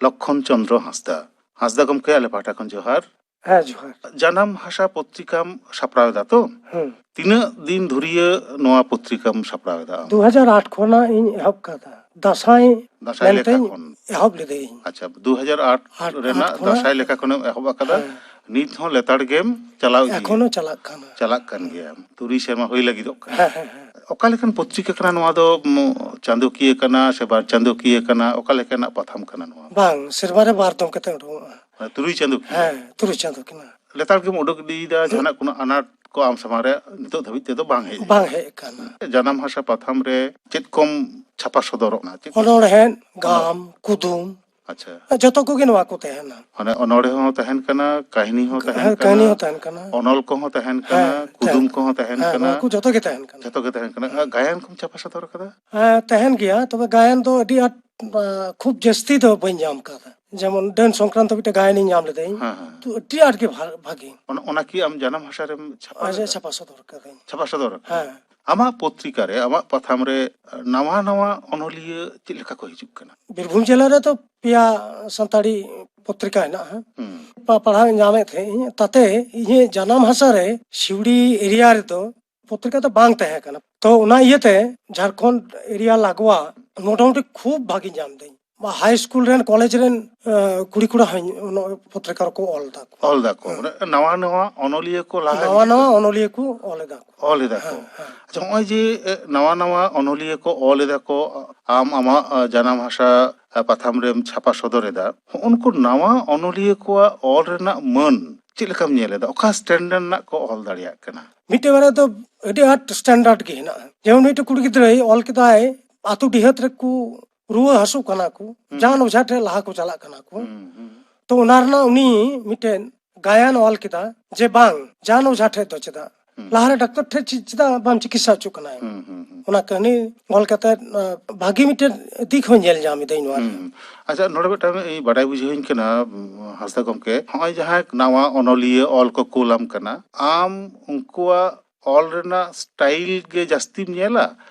ᱞᱚᱠᱠᱷᱚᱱ ᱪᱚᱸᱫᱽᱨᱚ ᱦᱟᱸᱥᱫᱟ᱾ ᱦᱟᱸᱥᱫᱟ ᱜᱚᱢᱠᱮ, ᱟᱞᱮ ᱯᱟᱦᱴᱟ ᱠᱷᱚᱱ ᱡᱚᱦᱟᱨ᱾ ᱦᱮᱸ, ᱡᱚᱦᱟᱨ᱾ ᱡᱟᱱᱟᱢ ᱦᱟᱥᱟ ᱯᱚᱛᱨᱤᱠᱟᱢ ᱥᱟᱯᱲᱟᱣ ᱮᱫᱟ ᱛᱚ? ᱦᱩᱸ᱾ ᱛᱤᱱᱟᱹᱜ ᱫᱤᱱ ᱫᱷᱩᱨᱤᱭᱟᱹ ᱱᱚᱣᱟ ᱯᱚᱛᱨᱤᱠᱟᱢ ᱥᱟᱯᱲᱟᱣ ᱮᱫᱟ ᱟᱢ? ᱫᱩ ᱦᱟᱡᱟᱨ ᱟᱴ ᱠᱷᱚᱱᱟᱜ ᱤᱧ ᱮᱦᱚᱵ ᱠᱟᱫᱟ᱾ ᱫᱟᱸᱥᱟᱭ ᱫᱟᱸᱥᱟᱭ ᱞᱮᱠᱟ ᱢᱮᱱᱛᱮᱧ ᱠᱷᱚᱱ᱾ ᱮᱦᱚᱵ ᱞᱤᱫᱟᱹᱧ᱾ ᱟᱪᱪᱷᱟ, ᱫᱩ ᱦᱟᱡᱟᱨ ᱟᱴ ᱟᱴ, ᱨᱮᱱᱟᱜ ᱟᱴ ᱠᱷᱚᱱᱟᱜ᱾ ᱫᱟᱸᱥᱟᱭ ᱞᱮᱠᱟ ᱠᱷᱚᱱᱮᱢ ᱮᱦᱚᱵ ᱟᱠᱟᱫᱟ᱾ ᱦᱮᱸ᱾ ᱱᱤᱛ ᱦᱚᱸ ᱞᱮᱛᱟᱲ ᱜᱮᱢ ᱪᱟᱞᱟᱣ ᱤᱫᱤᱭᱟ᱾ ᱮᱠᱷᱚᱱᱳ ᱪᱟᱞᱟᱜ ᱠᱟᱱᱟ᱾ ᱪᱟᱞᱟᱜ ᱠᱟᱱ ᱜᱮᱭᱟ᱾ ᱛᱩᱨᱩᱭ ᱥᱮᱨᱢᱟ ᱦᱩᱭ ᱞᱟᱹᱜᱤᱫᱚᱜ ᱠᱟᱱᱟ᱾ ᱦᱮᱸ, ᱦᱮᱸ, ᱦᱮᱸ᱾ ᱚᱠᱟ ᱞᱮᱠᱟᱱ ᱯᱚᱛᱨᱤᱠᱟ ᱠᱟᱱᱟ ᱱᱚᱣᱟ ᱫᱚ? ᱩᱢ, ᱪᱟᱸᱫᱚᱠᱤᱭᱟᱹ ᱠᱟᱱᱟ ᱥᱮ ᱵᱟᱨ ᱪᱟᱸᱫᱚᱠᱤᱭᱟᱹ ᱠᱟᱱᱟ? ᱚᱠᱟ ᱞᱮᱠᱟᱱᱟᱜ ᱯᱟᱛᱷᱟᱢ ᱠᱟᱱᱟ ᱱᱚᱣᱟ? ᱵᱟᱝ, ᱥᱮᱨᱢᱟ ᱨᱮ ᱵᱟᱨ ᱫᱚᱢ ᱠᱟᱛᱮ ᱩᱰᱩᱠᱚᱜᱼᱟ᱾ ᱢᱟᱱᱮ ᱛᱩᱨᱩᱭ ᱪᱟᱸᱫᱚ ᱠᱤ? ᱦᱮᱸ, ᱛᱩᱨᱩᱭ ᱪᱟᱸᱫᱚ ᱠᱤᱱᱟ᱾ ᱞᱮᱛᱟᱲ ᱜᱮᱢ ᱩᱰᱩᱠ ᱤᱫᱤᱭᱮᱫᱟ, ᱡᱟᱦᱟᱱᱟᱜ ᱠᱳᱱᱳ ᱟᱱᱟᱴ ᱠᱚ ᱟᱢ ᱥᱟᱢᱟᱝ ᱨᱮ ᱱᱤᱛᱚᱜ ᱫᱷᱟᱹᱵᱤᱡ ᱛᱮᱫᱚ ᱵᱟᱝ ᱦᱮᱡ ᱟᱠᱟᱱᱟ? ᱵᱟᱝ ᱦᱮᱡ ᱟᱠᱟᱱᱟ᱾ ᱡᱟᱱᱟᱢ ᱦᱟᱥᱟ ᱯᱟᱛᱷᱟᱢ ᱨᱮ ᱪᱮᱫ ᱠᱚᱢ ᱪᱷᱟᱯᱟ ᱥᱚᱫᱚᱨᱚᱜ ᱠᱟᱱᱟ? ᱪᱮᱫ ᱠᱚ? ᱚᱱᱚᱬᱦᱮᱸ, ᱜᱟᱢ, ᱠᱩᱫᱩᱢ, ᱟᱪᱪᱷᱟ᱾ ᱡᱚᱛᱚ ᱠᱚᱜᱮ ᱱᱚᱣᱟ ᱠᱚ ᱛᱟᱦᱮᱱᱟ᱾ ᱢᱟᱱᱮ ᱚᱱᱚᱬᱦᱮᱸ ᱦᱚᱸ ᱛᱟᱦᱮᱱ ᱠᱟᱱᱟ, ᱠᱟᱹᱦᱱᱤ ᱦᱚᱸ ᱛᱟᱦᱮᱱ ᱦᱮᱸ, ᱠᱟᱱᱟ, ᱠᱟᱹᱦᱱᱤ ᱦᱚᱸ ᱛᱟᱦᱮᱱ ᱠᱟᱱᱟ᱾ ᱚᱱᱚᱞ ᱠᱚᱦᱚᱸ ᱛᱟᱦᱮᱱ ᱠᱟᱱᱟ, ᱦᱮᱸ, ᱠᱩᱫᱩᱢ ᱛᱟᱦᱮᱱ ᱠᱚᱦᱚᱸ ᱛᱟᱦᱮᱱ ᱦᱮᱸ, ᱠᱟᱱᱟ᱾ ᱱᱚᱣᱟ ᱠᱚ ᱡᱚᱛᱚ ᱜᱮ ᱛᱟᱦᱮᱱ ᱠᱟᱱᱟ᱾ ᱡᱚᱛᱚ ᱜᱮ ᱛᱟᱦᱮᱱ ᱠᱟᱱᱟ᱾ ᱦᱮᱸ᱾ ᱟᱨ ᱜᱟᱭᱟᱱ ᱠᱚᱢ ᱪᱷᱟᱯᱟ ᱥᱚᱫᱚᱨ ᱠᱟᱫᱟ? ᱦᱮᱸ, ᱛᱟᱦᱮᱱ ᱜᱮᱭᱟ, ᱛᱚᱵᱮ ᱜᱟᱭᱟᱱ ᱫᱚ ᱟᱹᱰᱤ ᱟᱸᱴ, ᱟ, ᱠᱷᱩᱵ ᱡᱟᱹᱥᱛᱤ ᱫᱚ ᱵᱟᱹᱧ ᱧᱟᱢ ᱠᱟᱫᱟ᱾ ᱡᱮᱢᱚᱱ ᱰᱟᱹᱱ ᱥᱚᱝᱠᱨᱟᱱᱛᱚ ᱢᱤᱫᱴᱮᱱ ᱜᱟᱭᱟᱱᱤᱧ ᱧᱟᱢ ᱞᱮᱫᱟᱹᱧ᱾ ᱦᱮᱸ, ᱦᱮᱸ᱾ ᱛᱚ ᱟᱹᱰᱤ ᱟᱸᱴ ᱜᱮ ᱵᱷᱟ-, ᱵᱷᱟᱜᱤ᱾ ᱚᱱ-, ᱚᱱᱟ ᱠᱤ ᱟᱢ ᱡᱟᱱᱟᱢ ᱵᱷᱟᱥᱟ ᱨᱮᱢ ᱪᱷᱟᱯᱟ ᱟᱪᱪᱷᱟ, ᱞᱮᱫᱟ? ᱪᱷᱟᱯᱟ ᱥᱚᱫᱚᱨ ᱠᱟᱹᱫᱟᱹᱧ᱾ ᱪᱷᱟᱯᱟ ᱥᱚᱫᱚᱨ ᱟᱠᱟᱫᱟ? ᱦᱮᱸ᱾ ᱟᱢᱟᱜ ᱯᱚᱛᱨᱤᱠᱟ ᱨᱮ, ᱟᱢᱟᱜ ᱯᱟᱛᱷᱟᱢ ᱨᱮ ᱱᱟᱣᱟ ᱱᱟᱣᱟ ᱚᱱᱚᱞᱤᱭᱟᱹ ᱪᱮᱫ ᱞᱮᱠᱟ ᱠᱚ ᱦᱤᱡᱩᱜ ᱠᱟᱱᱟ? ᱵᱤᱨᱵᱷᱩᱢ ᱡᱮᱞᱟ ᱨᱮᱫᱚ ᱯᱮᱭᱟ ᱥᱟᱱᱛᱟᱲᱤ ᱯᱚᱛᱨᱤᱠᱟ ᱦᱮᱱᱟᱜᱼᱟ᱾ ᱦᱩᱸ᱾ ᱯᱟ-, ᱯᱟᱲᱦᱟᱣ ᱧᱟᱢᱮᱫ ᱛᱟᱦᱮᱸᱫ ᱤᱧ᱾ ᱛᱟᱛᱮ ᱤᱧᱟᱹᱜ ᱡᱟᱱᱟᱢ ᱦᱟᱥᱟ ᱨᱮ ᱥᱤᱣᱲᱤ ᱮᱨᱤᱭᱟ ᱨᱮᱫᱚ ᱯᱚᱛᱨᱤᱠᱟ ᱫᱚ ᱵᱟᱝ ᱛᱟᱦᱮᱸ ᱠᱟᱱᱟ᱾ ᱛᱚ ᱚᱱᱟ ᱤᱭᱟᱹᱛᱮ ᱡᱷᱟᱲᱠᱷᱚᱸᱰ ᱮᱨᱤᱭᱟ ᱞᱟᱜᱚᱣᱟ ᱢᱚᱴᱟᱢᱩᱴᱤ ᱠᱷᱩᱵ ᱵᱷᱟᱜᱤ ᱧᱟᱢ ᱫᱟᱹᱧ᱾ ᱵᱟ ᱦᱟᱭ ᱥᱠᱩᱞ ᱨᱮᱱ, ᱠᱚᱞᱮᱡᱽ ᱨᱮᱱ, ᱮ, ᱠᱩᱲᱤ ᱠᱚᱲᱟ ᱦᱚᱸᱧ ᱚᱱᱟ ᱯᱚᱛᱨᱤᱠᱟ ᱨᱮᱠᱚ ᱚᱞ ᱫᱟ ᱠᱚ᱾ ᱚᱞ ᱫᱟ ᱠᱚ᱾ ᱦᱮᱸ᱾ ᱢᱟᱱᱮ ᱱᱟᱣᱟ ᱱᱟᱣᱟ ᱚᱱᱚᱞᱤᱭᱟᱹ ᱠᱚ ᱞᱟᱦᱟ ᱱᱟᱣᱟ ᱦᱤᱡᱩᱜ ᱱᱟᱣᱟ ᱠᱟᱱᱟ᱾ ᱚᱱᱚᱞᱤᱭᱟᱹ ᱠᱚ ᱚᱞ ᱮᱫᱟ ᱠᱚ᱾ ᱚᱞ ᱮᱫᱟ ᱠᱚ᱾ ᱦᱮᱸ, ᱦᱮᱸ᱾ ᱟᱪᱪᱷᱟ, ᱱᱚᱜᱼᱚᱭ ᱡᱮ, ᱮ, ᱱᱟᱣᱟ ᱱᱟᱣᱟ ᱚᱱᱚᱞᱤᱭᱟᱹ ᱠᱚ ᱚᱞ ᱮᱫᱟ ᱠᱚ, ᱟᱢ ᱟᱢᱟᱜ, ᱮ, ᱡᱟᱱᱟᱢ ᱵᱷᱟᱥᱟ, ᱮ, ᱯᱟᱛᱷᱟᱢ ᱨᱮᱢ ᱪᱷᱟᱯᱟ ᱥᱚᱫᱚᱨ ᱮᱫᱟ, ᱦᱚᱸᱜᱼᱚ ᱱᱩᱠᱩ ᱱᱟᱣᱟ ᱚᱱᱚᱞᱤᱭᱟᱹ ᱠᱚᱣᱟᱜ ᱚᱞ ᱨᱮᱱᱟᱜ ᱢᱟᱹᱱ ᱪᱮᱫ ᱞᱮᱠᱟᱢ ᱧᱮᱞ ᱮᱫᱟ? ᱚᱠᱟ ᱥᱴᱮᱱᱰᱟᱨᱰ ᱨᱮᱱᱟᱜ ᱠᱚ ᱚᱞ ᱫᱟᱲᱮᱭᱟᱜ ᱠᱟᱱᱟ? ᱢᱤᱫᱴᱮᱱ ᱵᱟᱨᱭᱟ ᱫᱚ ᱟᱹᱰᱤ ᱟᱸᱴ ᱥᱴᱮᱱᱰᱟᱨᱰ ᱜᱮ ᱦᱮᱱᱟᱜᱼᱟ᱾ ᱡᱮᱢᱚᱱ ᱢᱤᱫᱴᱮᱱ ᱠᱩᱲᱤ ᱜᱤᱫᱽᱨᱟᱹᱭ ᱚᱞ ᱠᱮᱫᱟᱭ, ᱟᱹᱛᱩ ᱰᱤᱦᱟᱹᱛ ᱨᱮᱠᱚ ᱨᱩᱣᱟᱹ ᱦᱟᱹᱥᱩᱜ ᱠᱟᱱᱟ ᱠᱚ, ᱦᱩᱸ᱾ ᱡᱟᱱ ᱚᱡᱷᱟ ᱴᱷᱮᱱ ᱞᱟᱦᱟ ᱠᱚ ᱪᱟᱞᱟᱜ ᱠᱟᱱᱟ ᱠᱚ᱾ ᱦᱩᱸ, ᱦᱩᱸ᱾ ᱛᱚ ᱚᱱᱟ ᱨᱮᱱᱟᱜ ᱩᱱᱤ ᱢᱤᱫᱴᱮᱱ ᱜᱟᱭᱟᱱ ᱚᱞ ᱠᱮᱫᱟ ᱡᱮ ᱵᱟᱝ, ᱡᱟᱱ ᱚᱡᱷᱟ ᱴᱷᱮᱡ ᱫᱚ ᱪᱮᱫᱟᱜ? ᱞᱟᱦᱟᱨᱮ ᱰᱟᱠᱛᱚᱨ ᱴᱷᱮᱡ ᱪᱮ-, ᱪᱮᱫᱟᱜ ᱵᱟᱢ ᱪᱤᱠᱤᱛᱥᱟ ᱦᱚᱪᱚᱜ ᱠᱟᱱᱟ? ᱚᱱᱟ ᱠᱟᱹᱦᱱᱤ ᱚᱞ ᱠᱟᱛᱮ, ᱟ, ᱵᱷᱟᱹᱜᱤ ᱢᱤᱫᱴᱮᱱ ᱫᱤᱠ ᱦᱚᱸ ᱧᱮᱞ ᱧᱟᱢ ᱮᱫᱟᱹᱧ ᱱᱚᱣᱟ ᱨᱮ᱾ ᱦᱩᱸ᱾ ᱟᱪᱪᱷᱟ, ᱱᱚᱰᱮ ᱢᱤᱫᱴᱟᱝ ᱤᱧ ᱵᱟᱰᱟᱭ ᱵᱩᱡᱷᱟᱹᱣᱤᱧ ᱠᱟᱱᱟ, ᱩᱢ, ᱦᱟᱸᱥᱫᱟ ᱜᱚᱢᱠᱮ, ᱦᱚᱸᱜᱼᱚᱭ ᱡᱟᱦᱟᱸᱭ ᱱᱟᱣᱟ ᱚᱱᱚᱞᱤᱭᱟᱹ ᱚᱞ ᱠᱚ ᱠᱩᱞᱟᱢ ᱠᱟᱱᱟ, ᱟᱢ ᱩᱱᱠᱩᱣᱟᱜ ᱚᱞ ᱨᱮᱱᱟᱜ ᱥᱴᱟᱭᱤᱞ ᱜᱮ ᱡᱟᱹᱥᱛᱤᱢ ᱧᱮᱞᱟ,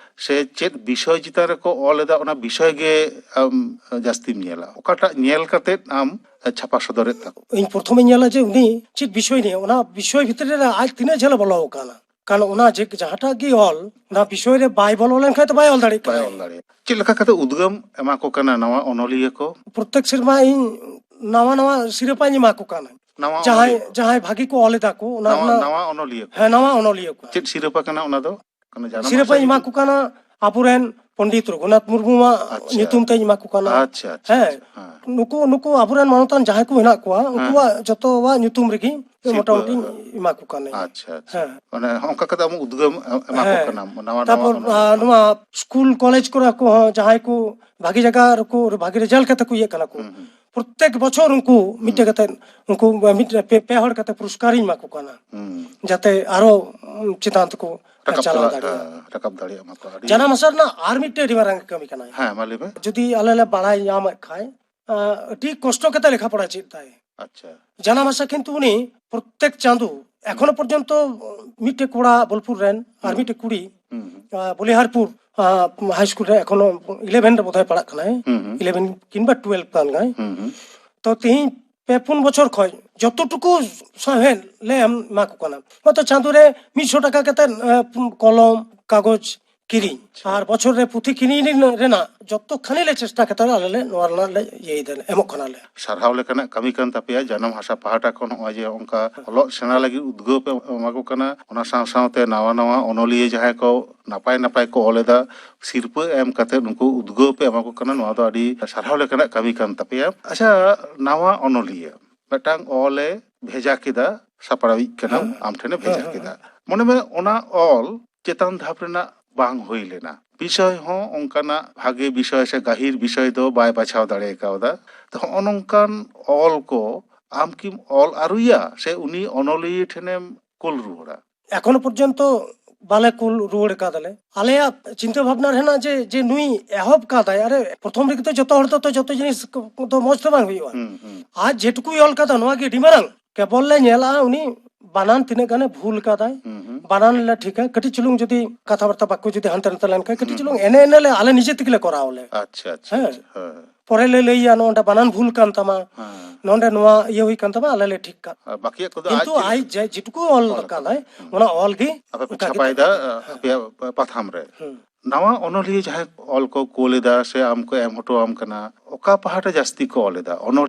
ᱥᱮ ᱪᱮᱫ ᱵᱤᱥᱚᱭ ᱪᱮᱛᱟᱱ ᱨᱮᱠᱚ ᱚᱞ ᱮᱫᱟ ᱚᱱᱟ ᱵᱤᱥᱚᱭ ᱜᱮ ᱟᱢ ᱡᱟᱹᱥᱛᱤᱢ ᱧᱮᱞᱟ? ᱚᱠᱟᱴᱟᱜ ᱧᱮᱞ ᱠᱟᱛᱮ ᱟᱢ ᱪᱷᱟᱯᱟ ᱥᱚᱫᱚᱨᱮᱫ ᱛᱟᱠᱚ? ᱤᱧ ᱯᱨᱚᱛᱷᱚᱢᱤᱧ ᱧᱮᱞᱟ ᱡᱮ ᱩᱱᱤ ᱪᱮᱫ ᱵᱤᱥᱚᱭ ᱱᱤᱭᱮ, ᱚᱱᱟ ᱵᱤᱥᱚᱭ ᱵᱷᱤᱛᱨᱤ ᱨᱮ ᱟᱡ ᱛᱤᱱᱟᱹᱜ ᱡᱷᱟᱹᱞ ᱮ ᱵᱚᱞᱚ ᱟᱠᱟᱱᱟ᱾ ᱠᱟᱨᱚᱱ ᱚᱱᱟ ᱡᱮ ᱡᱟᱦᱟᱸᱴᱟᱜ ᱜᱮ ᱚᱞ, ᱚᱱᱟ ᱵᱤᱥᱚᱭ ᱨᱮ ᱵᱟᱭ ᱵᱚᱞᱚ ᱞᱮᱱᱠᱷᱟᱱ ᱛᱚ ᱵᱟᱭ ᱚᱞ ᱫᱟᱲᱮᱭᱟᱜ ᱵᱟᱭ ᱠᱟᱱᱟ᱾ ᱚᱞ ᱫᱟᱲᱮᱭᱟᱜᱼᱟ᱾ ᱪᱮᱫ ᱞᱮᱠᱟ ᱠᱟᱛᱮ ᱩᱫᱽᱜᱟᱹᱢ ᱮᱢᱟ ᱠᱚ ᱠᱟᱱᱟ ᱱᱟᱣᱟ ᱚᱱᱚᱞᱤᱭᱟᱹ ᱠᱚ? ᱯᱨᱚᱛᱮᱠ ᱥᱮᱨᱢᱟ ᱤᱧ ᱱᱟᱣᱟ ᱱᱟᱣᱟ ᱥᱤᱨᱯᱟᱧ ᱮᱢᱟ ᱠᱚ ᱠᱟᱱᱟ᱾ ᱱᱟᱣᱟ ᱡᱟᱦᱟᱸᱭ, ᱚᱱᱚᱞᱤᱭᱟᱹ ᱠᱚ? ᱡᱟᱦᱟᱸᱭ ᱵᱷᱟᱹᱜᱤ ᱠᱚ ᱚᱞ ᱮᱫᱟ ᱠᱚ, ᱚᱱᱟ ᱱᱟᱣᱟ, ᱨᱮᱱᱟᱜ ᱱᱟᱣᱟ ᱚᱱᱚᱞᱤᱭᱟᱹ ᱠᱚ? ᱦᱮᱸ, ᱱᱟᱣᱟ ᱚᱱᱚᱞᱤᱭᱟᱹ ᱠᱚ᱾ ᱪᱮᱫ ᱥᱤᱨᱯᱟᱹ ᱠᱟᱱᱟ ᱚᱱᱟ ᱫᱚ? ᱠᱟᱱᱟ ᱡᱟᱱᱟᱢ ᱥᱤᱨᱯᱟᱹᱧ ᱟᱥᱟ ᱮᱢᱟ ᱠᱚ ᱠᱟᱱᱟ ᱟᱵᱚᱨᱮᱱ ᱯᱚᱱᱰᱤᱛ ᱨᱚᱜᱷᱩᱱᱟᱛᱷ ᱢᱩᱨᱢᱩᱣᱟᱜ ᱟᱪᱪᱷᱟ᱾ ᱧᱩᱛᱩᱢ ᱛᱮᱧ ᱮᱢᱟ ᱠᱚ ᱠᱟᱱᱟ᱾ ᱟᱪᱪᱷᱟ, ᱟᱪᱪᱷᱟ, ᱦᱮᱸ᱾ ᱟᱪᱪᱷᱟ, ᱦᱮᱸ᱾ ᱱᱩᱠᱩ, ᱱᱩᱠᱩ ᱟᱵᱚᱨᱮᱱ ᱢᱟᱱᱚᱛᱟᱱ ᱡᱟᱦᱟᱸᱭ ᱠᱚ ᱦᱮᱱᱟᱜ ᱠᱚᱣᱟ, ᱦᱮᱸ, ᱩᱱᱠᱩᱣᱟᱜ ᱦᱮᱸ᱾ ᱡᱚᱛᱚᱣᱟᱜ ᱧᱩᱛᱩᱢ ᱨᱮᱜᱮ ᱥᱤᱨᱯᱟᱹ, ᱢᱚᱴᱟᱢᱩᱴᱤᱧ ᱦᱮᱸ᱾ ᱮᱢᱟ ᱠᱚ ᱠᱟᱱᱟ᱾ ᱟᱪᱪᱷᱟ, ᱟᱪᱪᱷᱟ᱾ ᱦᱮᱸ᱾ ᱢᱟᱱᱮ ᱦᱚᱸᱜᱼᱚ ᱱᱚᱝᱠᱟ ᱠᱟᱛᱮ ᱟᱢ ᱩᱫᱽᱜᱟᱹᱣ ᱮᱢ ᱮᱢᱟ ᱠᱚ ᱦᱮᱸ᱾ ᱠᱟᱱᱟᱢ, ᱱᱟᱣᱟ, ᱱᱟᱣᱟ ᱛᱟᱯᱚᱨ, ᱚᱱᱚᱞᱤᱭᱟᱹ ᱟ, ᱠᱚ᱾ ᱱᱚᱣᱟ ᱥᱠᱩᱞ ᱠᱚᱞᱮᱡᱽ ᱠᱚᱨᱮ ᱠᱚᱦᱚᱸ ᱡᱟᱦᱟᱸᱭ ᱠᱚ ᱵᱷᱟᱜᱤ ᱡᱟᱭᱜᱟ ᱨᱮᱠᱚ, ᱵᱷᱟᱜᱤ ᱨᱮᱡᱟᱞᱴ ᱠᱟᱛᱮ ᱠᱚ ᱤᱭᱟᱹᱜ ᱠᱟᱱᱟ ᱠᱚ, ᱦᱩᱸ, ᱦᱩᱸ᱾ ᱯᱨᱚᱛᱮᱠ ᱵᱚᱪᱷᱚᱨ ᱩᱱᱠᱩ ᱦᱩᱸ᱾ ᱢᱤᱫᱴᱮᱡ ᱠᱟᱛᱮ, ᱩᱱᱠᱩ ᱢᱤᱫ ᱯᱮ, ᱯᱮ ᱦᱚᱲ ᱠᱟᱛᱮ ᱯᱩᱨᱚᱥᱠᱟᱨᱤᱧ ᱮᱢᱟ ᱠᱚ ᱠᱟᱱᱟ᱾ ᱦᱩᱸ᱾ ᱡᱟᱛᱮ ᱟᱨᱚ, ᱩᱸ, ᱪᱮᱛᱟᱱ ᱛᱮᱠᱚ ᱨᱟᱠᱟᱵ ᱪᱟᱞᱟᱣ ᱪᱟᱞᱟᱜ, ᱫᱟᱲᱮᱭᱟᱜᱼᱟ᱾ ᱦᱮᱸ, ᱨᱟᱠᱟᱵ ᱫᱟᱲᱮᱭᱟᱜ ᱢᱟᱠᱚ᱾ ᱟᱹᱰᱤ ᱡᱟᱱᱟᱢ ᱵᱷᱟᱥᱟ ᱨᱮᱱᱟᱜ ᱟᱨ ᱢᱤᱫᱴᱮᱡ ᱟᱹᱰᱤ ᱢᱟᱨᱟᱝ ᱠᱟᱹᱢᱤ ᱠᱟᱱᱟ᱾ ᱦᱮᱸ, ᱢᱟ ᱞᱟᱹᱭ ᱢᱮ᱾ ᱡᱩᱫᱤ ᱟᱞᱮ ᱞᱮ ᱵᱟᱲᱟᱭ ᱧᱟᱢᱮᱫ ᱠᱷᱟᱡ, ᱟᱸ, ᱟᱹᱰᱤ ᱠᱚᱥᱴᱚ ᱠᱟᱛᱮ ᱞᱮᱠᱷᱟ ᱯᱚᱲᱟ ᱪᱮᱫ ᱛᱟᱭ᱾ ᱟᱪᱪᱷᱟ᱾ ᱡᱟᱱᱟᱢ ᱵᱷᱟᱥᱟ ᱠᱤᱱᱛᱩ ᱩᱱᱤ ᱯᱨᱚᱛᱮᱠ ᱪᱟᱸᱫᱚ, ᱮᱠᱷᱚᱱᱚ ᱦᱩᱸ᱾ ᱯᱚᱨᱡᱚᱱᱛᱚ ᱢᱤᱫᱴᱮᱡ ᱠᱚᱲᱟ ᱵᱳᱞᱯᱩᱨ ᱨᱮᱱ ᱟᱨ ᱦᱩᱸ᱾ ᱢᱤᱫᱴᱮᱡ ᱠᱩᱲᱤ, ᱦᱩᱸ, ᱦᱩᱸ᱾ ᱟᱸ, ᱵᱚᱞᱤᱦᱟᱨᱯᱩᱨ, ᱟᱸ, ᱦᱟᱭ ᱥᱠᱩᱞ ᱨᱮ ᱮᱠᱷᱚᱱᱚ ᱤᱞᱮᱵᱷᱮᱱ ᱨᱮ ᱵᱳᱫᱷᱚᱭ ᱯᱟᱲᱦᱟᱜ ᱠᱟᱱᱟᱭ, ᱦᱩᱸ, ᱦᱩᱸ᱾ ᱤᱞᱮᱵᱷᱮᱱ ᱠᱤᱝᱵᱟ ᱴᱩᱭᱮᱞᱵᱷ ᱠᱟᱱ ᱜᱟᱭ᱾ ᱦᱩᱸ, ᱦᱩᱸ᱾ ᱛᱚ ᱛᱤᱦᱤᱧ ᱯᱮ ᱯᱩᱱ ᱵᱚᱪᱷᱚᱨ ᱠᱷᱚᱡ ᱡᱚᱛᱚ ᱴᱩᱠᱩ ᱥᱟᱶᱦᱮᱫ ᱞᱮ ᱮᱢ, ᱮᱢᱟ ᱠᱚ ᱠᱟᱱᱟ᱾ ᱦᱚᱭᱛᱚ ᱪᱟᱸᱫᱚ ᱨᱮ ᱢᱤᱫ ᱥᱚ ᱴᱟᱠᱟ ᱠᱟᱛᱮ, ᱮ, ᱠᱚᱞᱚᱢ, ᱠᱟᱜᱚᱡᱽ ᱠᱤᱨᱤᱧ, ᱟᱪᱪᱷᱟ᱾ ᱟᱨ ᱵᱚᱪᱷᱚᱨ ᱨᱮ ᱯᱩᱛᱷᱤ ᱠᱤᱨᱤᱧ ᱨᱮᱱᱟᱜ, ᱨᱮᱱᱟᱜ ᱡᱚᱛᱚ ᱠᱷᱟᱱᱤ ᱞᱮ ᱪᱮᱥᱴᱟ ᱠᱟᱛᱮ ᱟᱞᱮ ᱞᱮ ᱱᱚᱣᱟ ᱨᱮᱱᱟᱜ ᱞᱮ ᱤᱭᱟᱹᱭ ᱫᱟᱞᱮ, ᱮᱢᱚᱜ ᱠᱟᱱᱟᱞᱮ᱾ ᱥᱟᱨᱦᱟᱣ ᱞᱮᱠᱟᱱᱟᱜ ᱠᱟᱹᱢᱤ ᱠᱟᱱ ᱛᱟᱯᱮᱭᱟ ᱡᱟᱱᱟᱢ ᱵᱷᱟᱥᱟ ᱯᱟᱦᱴᱟ ᱠᱷᱚᱱ ᱱᱚᱜᱼᱚᱭ ᱡᱮ ᱚᱱᱠᱟ ᱚᱞᱚᱜ ᱥᱮᱬᱟ ᱞᱟᱹᱜᱤᱫ ᱩᱫᱽᱜᱟᱹᱣ ᱯᱮ ᱮᱢᱟ ᱠᱚ ᱠᱟᱱᱟ, ᱚᱱᱟ ᱥᱟᱶ ᱥᱟᱶᱛᱮ ᱱᱟᱣᱟ ᱱᱟᱣᱟ ᱚᱱᱚᱞᱤᱭᱟᱹ ᱡᱟᱦᱟᱸᱭ ᱠᱚ ᱱᱟᱯᱟᱭ ᱱᱟᱯᱟᱭ ᱠᱚ ᱚᱞ ᱮᱫᱟ, ᱥᱤᱨᱯᱟᱹ ᱮᱢ ᱠᱟᱛᱮ ᱩᱱᱠᱩ ᱩᱫᱽᱜᱟᱹᱣ ᱯᱮ ᱮᱢᱟ ᱠᱚ ᱠᱟᱱᱟ, ᱱᱚᱣᱟ ᱫᱚ ᱟᱹᱰᱤ ᱥᱟᱨᱦᱟᱣ ᱞᱮᱠᱟᱱᱟᱜ ᱠᱟᱹᱢᱤ ᱠᱟᱱ ᱛᱟᱯᱮᱭᱟ᱾ ᱟᱪᱪᱷᱟ, ᱱᱟᱣᱟ ᱚᱱᱚᱞᱤᱭᱟᱹ ᱢᱤᱫᱴᱟᱝ ᱚᱞ ᱮ ᱵᱷᱮᱡᱟ ᱠᱮᱫᱟ, ᱥᱟᱯᱲᱟᱣᱤᱡ ᱠᱟᱱᱟᱢ, ᱦᱮᱸ᱾ ᱟᱢ ᱴᱷᱮᱱᱮ ᱵᱷᱮᱡᱟ ᱦᱮᱸ, ᱦᱮᱸ, ᱠᱮᱫᱟ᱾ ᱦᱮᱸ᱾ ᱢᱚᱱᱮ ᱢᱮ ᱚᱱᱟ ᱚᱞ ᱪᱮᱛᱟᱱ ᱫᱷᱟᱯ ᱨᱮᱱᱟᱜ ᱵᱟᱝ ᱦᱩᱭ ᱞᱮᱱᱟ, ᱵᱤᱥᱚᱭ ᱦᱚᱸ ᱚᱱᱠᱟᱱᱟᱜ ᱵᱷᱟᱜᱮ ᱵᱤᱥᱚᱭ ᱥᱮ ᱜᱟᱹᱦᱤᱨ ᱵᱤᱥᱚᱭ ᱫᱚ ᱵᱟᱭ ᱵᱟᱪᱷᱟᱣ ᱫᱟᱲᱮ ᱠᱟᱣᱫᱟ᱾ ᱛᱚ ᱦᱚᱸᱜᱼᱚ ᱱᱚᱝᱠᱟᱱ ᱚᱞ ᱠᱚ ᱟᱢ ᱠᱤᱢ ᱚᱞ ᱟᱹᱨᱩᱭᱟ ᱥᱮ ᱩᱱᱤ ᱚᱱᱚᱞᱤᱭᱟᱹ ᱴᱷᱮᱱᱮᱢ ᱠᱩᱞ ᱨᱩᱣᱟᱹᱲᱟ? ᱮᱠᱷᱚᱱᱳ ᱯᱚᱨᱡᱚᱱᱛᱚ ᱵᱟᱞᱮ ᱠᱩᱞ ᱨᱩᱣᱟᱹᱲ ᱠᱟᱫᱟᱞᱮ᱾ ᱟᱞᱮᱭᱟᱜ ᱪᱤᱱᱛᱟᱹ ᱵᱷᱟᱵᱽᱱᱟ ᱨᱮ ᱦᱮᱱᱟᱜ ᱡᱮ, ᱡᱮ ᱱᱩᱭ ᱮᱦᱚᱵ ᱠᱟᱫᱟᱭ, ᱟᱨᱮ ᱯᱨᱚᱛᱷᱚᱢ ᱨᱮᱜᱮ ᱛᱚ ᱡᱚᱛᱚ ᱦᱚᱲ ᱫᱚ, ᱛᱚ ᱡᱚᱛᱚ ᱡᱤᱱᱤᱥ ᱫᱚ ᱢᱚᱸᱡᱽ ᱫᱚ ᱵᱟᱝ ᱦᱩᱭᱩᱜᱼᱟ᱾ ᱦᱩᱸ, ᱦᱩᱸ᱾ ᱟᱡ ᱡᱮᱴᱩᱠᱩᱭ ᱚᱞ ᱠᱟᱫᱟ, ᱱᱚᱣᱟ ᱜᱮ ᱟᱹᱰᱤ ᱢᱟᱨᱟᱝ᱾ ᱠᱮᱵᱚᱞ ᱞᱮ ᱧᱮᱞᱟ ᱩᱱᱤ ᱵᱟᱱᱟᱱ ᱛᱤᱱᱟᱹᱜ ᱜᱟᱱᱮ ᱵᱷᱩᱞ ᱠᱟᱫᱟᱭ, ᱦᱩᱸ, ᱦᱩᱸ᱾ ᱵᱟᱱᱟᱱ ᱞᱮ ᱴᱷᱤᱠᱟ, ᱠᱟᱹᱴᱤᱡ ᱪᱩᱞᱩᱝ ᱡᱩᱫᱤ ᱠᱟᱛᱷᱟ ᱵᱟᱨᱛᱟ ᱵᱟᱠᱚ ᱡᱩᱫᱤ ᱦᱟᱱᱛᱮ ᱱᱟᱛᱮ ᱞᱮᱱᱠᱷᱟᱱ, ᱠᱟᱹᱴᱤᱡ ᱦᱩᱸ, ᱪᱩᱞᱩᱝ ᱦᱩᱸ᱾ ᱮᱱᱮ ᱮᱱᱮ ᱞᱮ ᱟᱞᱮ ᱱᱤᱡᱮ ᱛᱮᱜᱮ ᱞᱮ ᱠᱚᱨᱟᱣ ᱟᱞᱮ᱾ ᱟᱪᱪᱷᱟ, ᱟᱪᱪᱷᱟ, ᱦᱮᱸ᱾ ᱟᱪᱪᱷᱟ, ᱦᱮᱸ᱾ ᱯᱚᱨᱮ ᱞᱮ ᱞᱟᱹᱭᱟ, ᱱᱚᱰᱮ ᱵᱟᱱᱟᱱ ᱵᱷᱩᱞ ᱠᱟᱱ ᱛᱟᱢᱟ, ᱦᱮᱸ᱾ ᱱᱚᱰᱮ ᱱᱚᱣᱟ ᱤᱭᱟᱹ ᱦᱩᱭ ᱠᱟᱱ ᱛᱟᱢᱟ, ᱟᱞᱮ ᱞᱮ ᱴᱷᱤᱠ ᱠᱟᱜ᱾ ᱟᱨ ᱵᱟᱠᱤᱭᱟᱜ ᱠᱚᱫᱚ ᱟᱡ ᱠᱤᱱᱛᱩ ᱛᱮᱜᱮ ᱟᱡ ᱡᱮ ᱡᱮᱴᱩᱠᱩ ᱚᱞ ᱚᱞ ᱠᱟᱫᱟᱭ, ᱦᱩᱸ᱾ ᱚᱱᱟ ᱚᱞ ᱜᱮ ᱟᱯᱮ ᱯᱮ ᱚᱱᱠᱟ ᱜᱮ ᱪᱷᱟᱯᱟᱭᱮᱫᱟ, ᱛᱟᱦᱮᱸ ᱠᱟᱱᱟ᱾ ᱟᱯᱮᱭᱟᱜ ᱯᱟᱛᱷᱟᱢ ᱨᱮ᱾ ᱦᱩᱸ᱾ ᱱᱟᱣᱟ ᱚᱱᱚᱞᱤᱭᱟᱹ ᱡᱟᱦᱟᱸᱭ ᱚᱞ ᱠᱚ ᱠᱳᱞ ᱮᱫᱟ ᱥᱮ ᱟᱢ ᱠᱚ ᱮᱢ ᱦᱚᱴᱚ ᱟᱢ ᱠᱟᱱᱟ, ᱚᱠᱟ ᱯᱟᱦᱴᱟ ᱡᱟᱹᱥᱛᱤ ᱠᱚ ᱚᱞ ᱮᱫᱟ? ᱚᱱᱚᱞ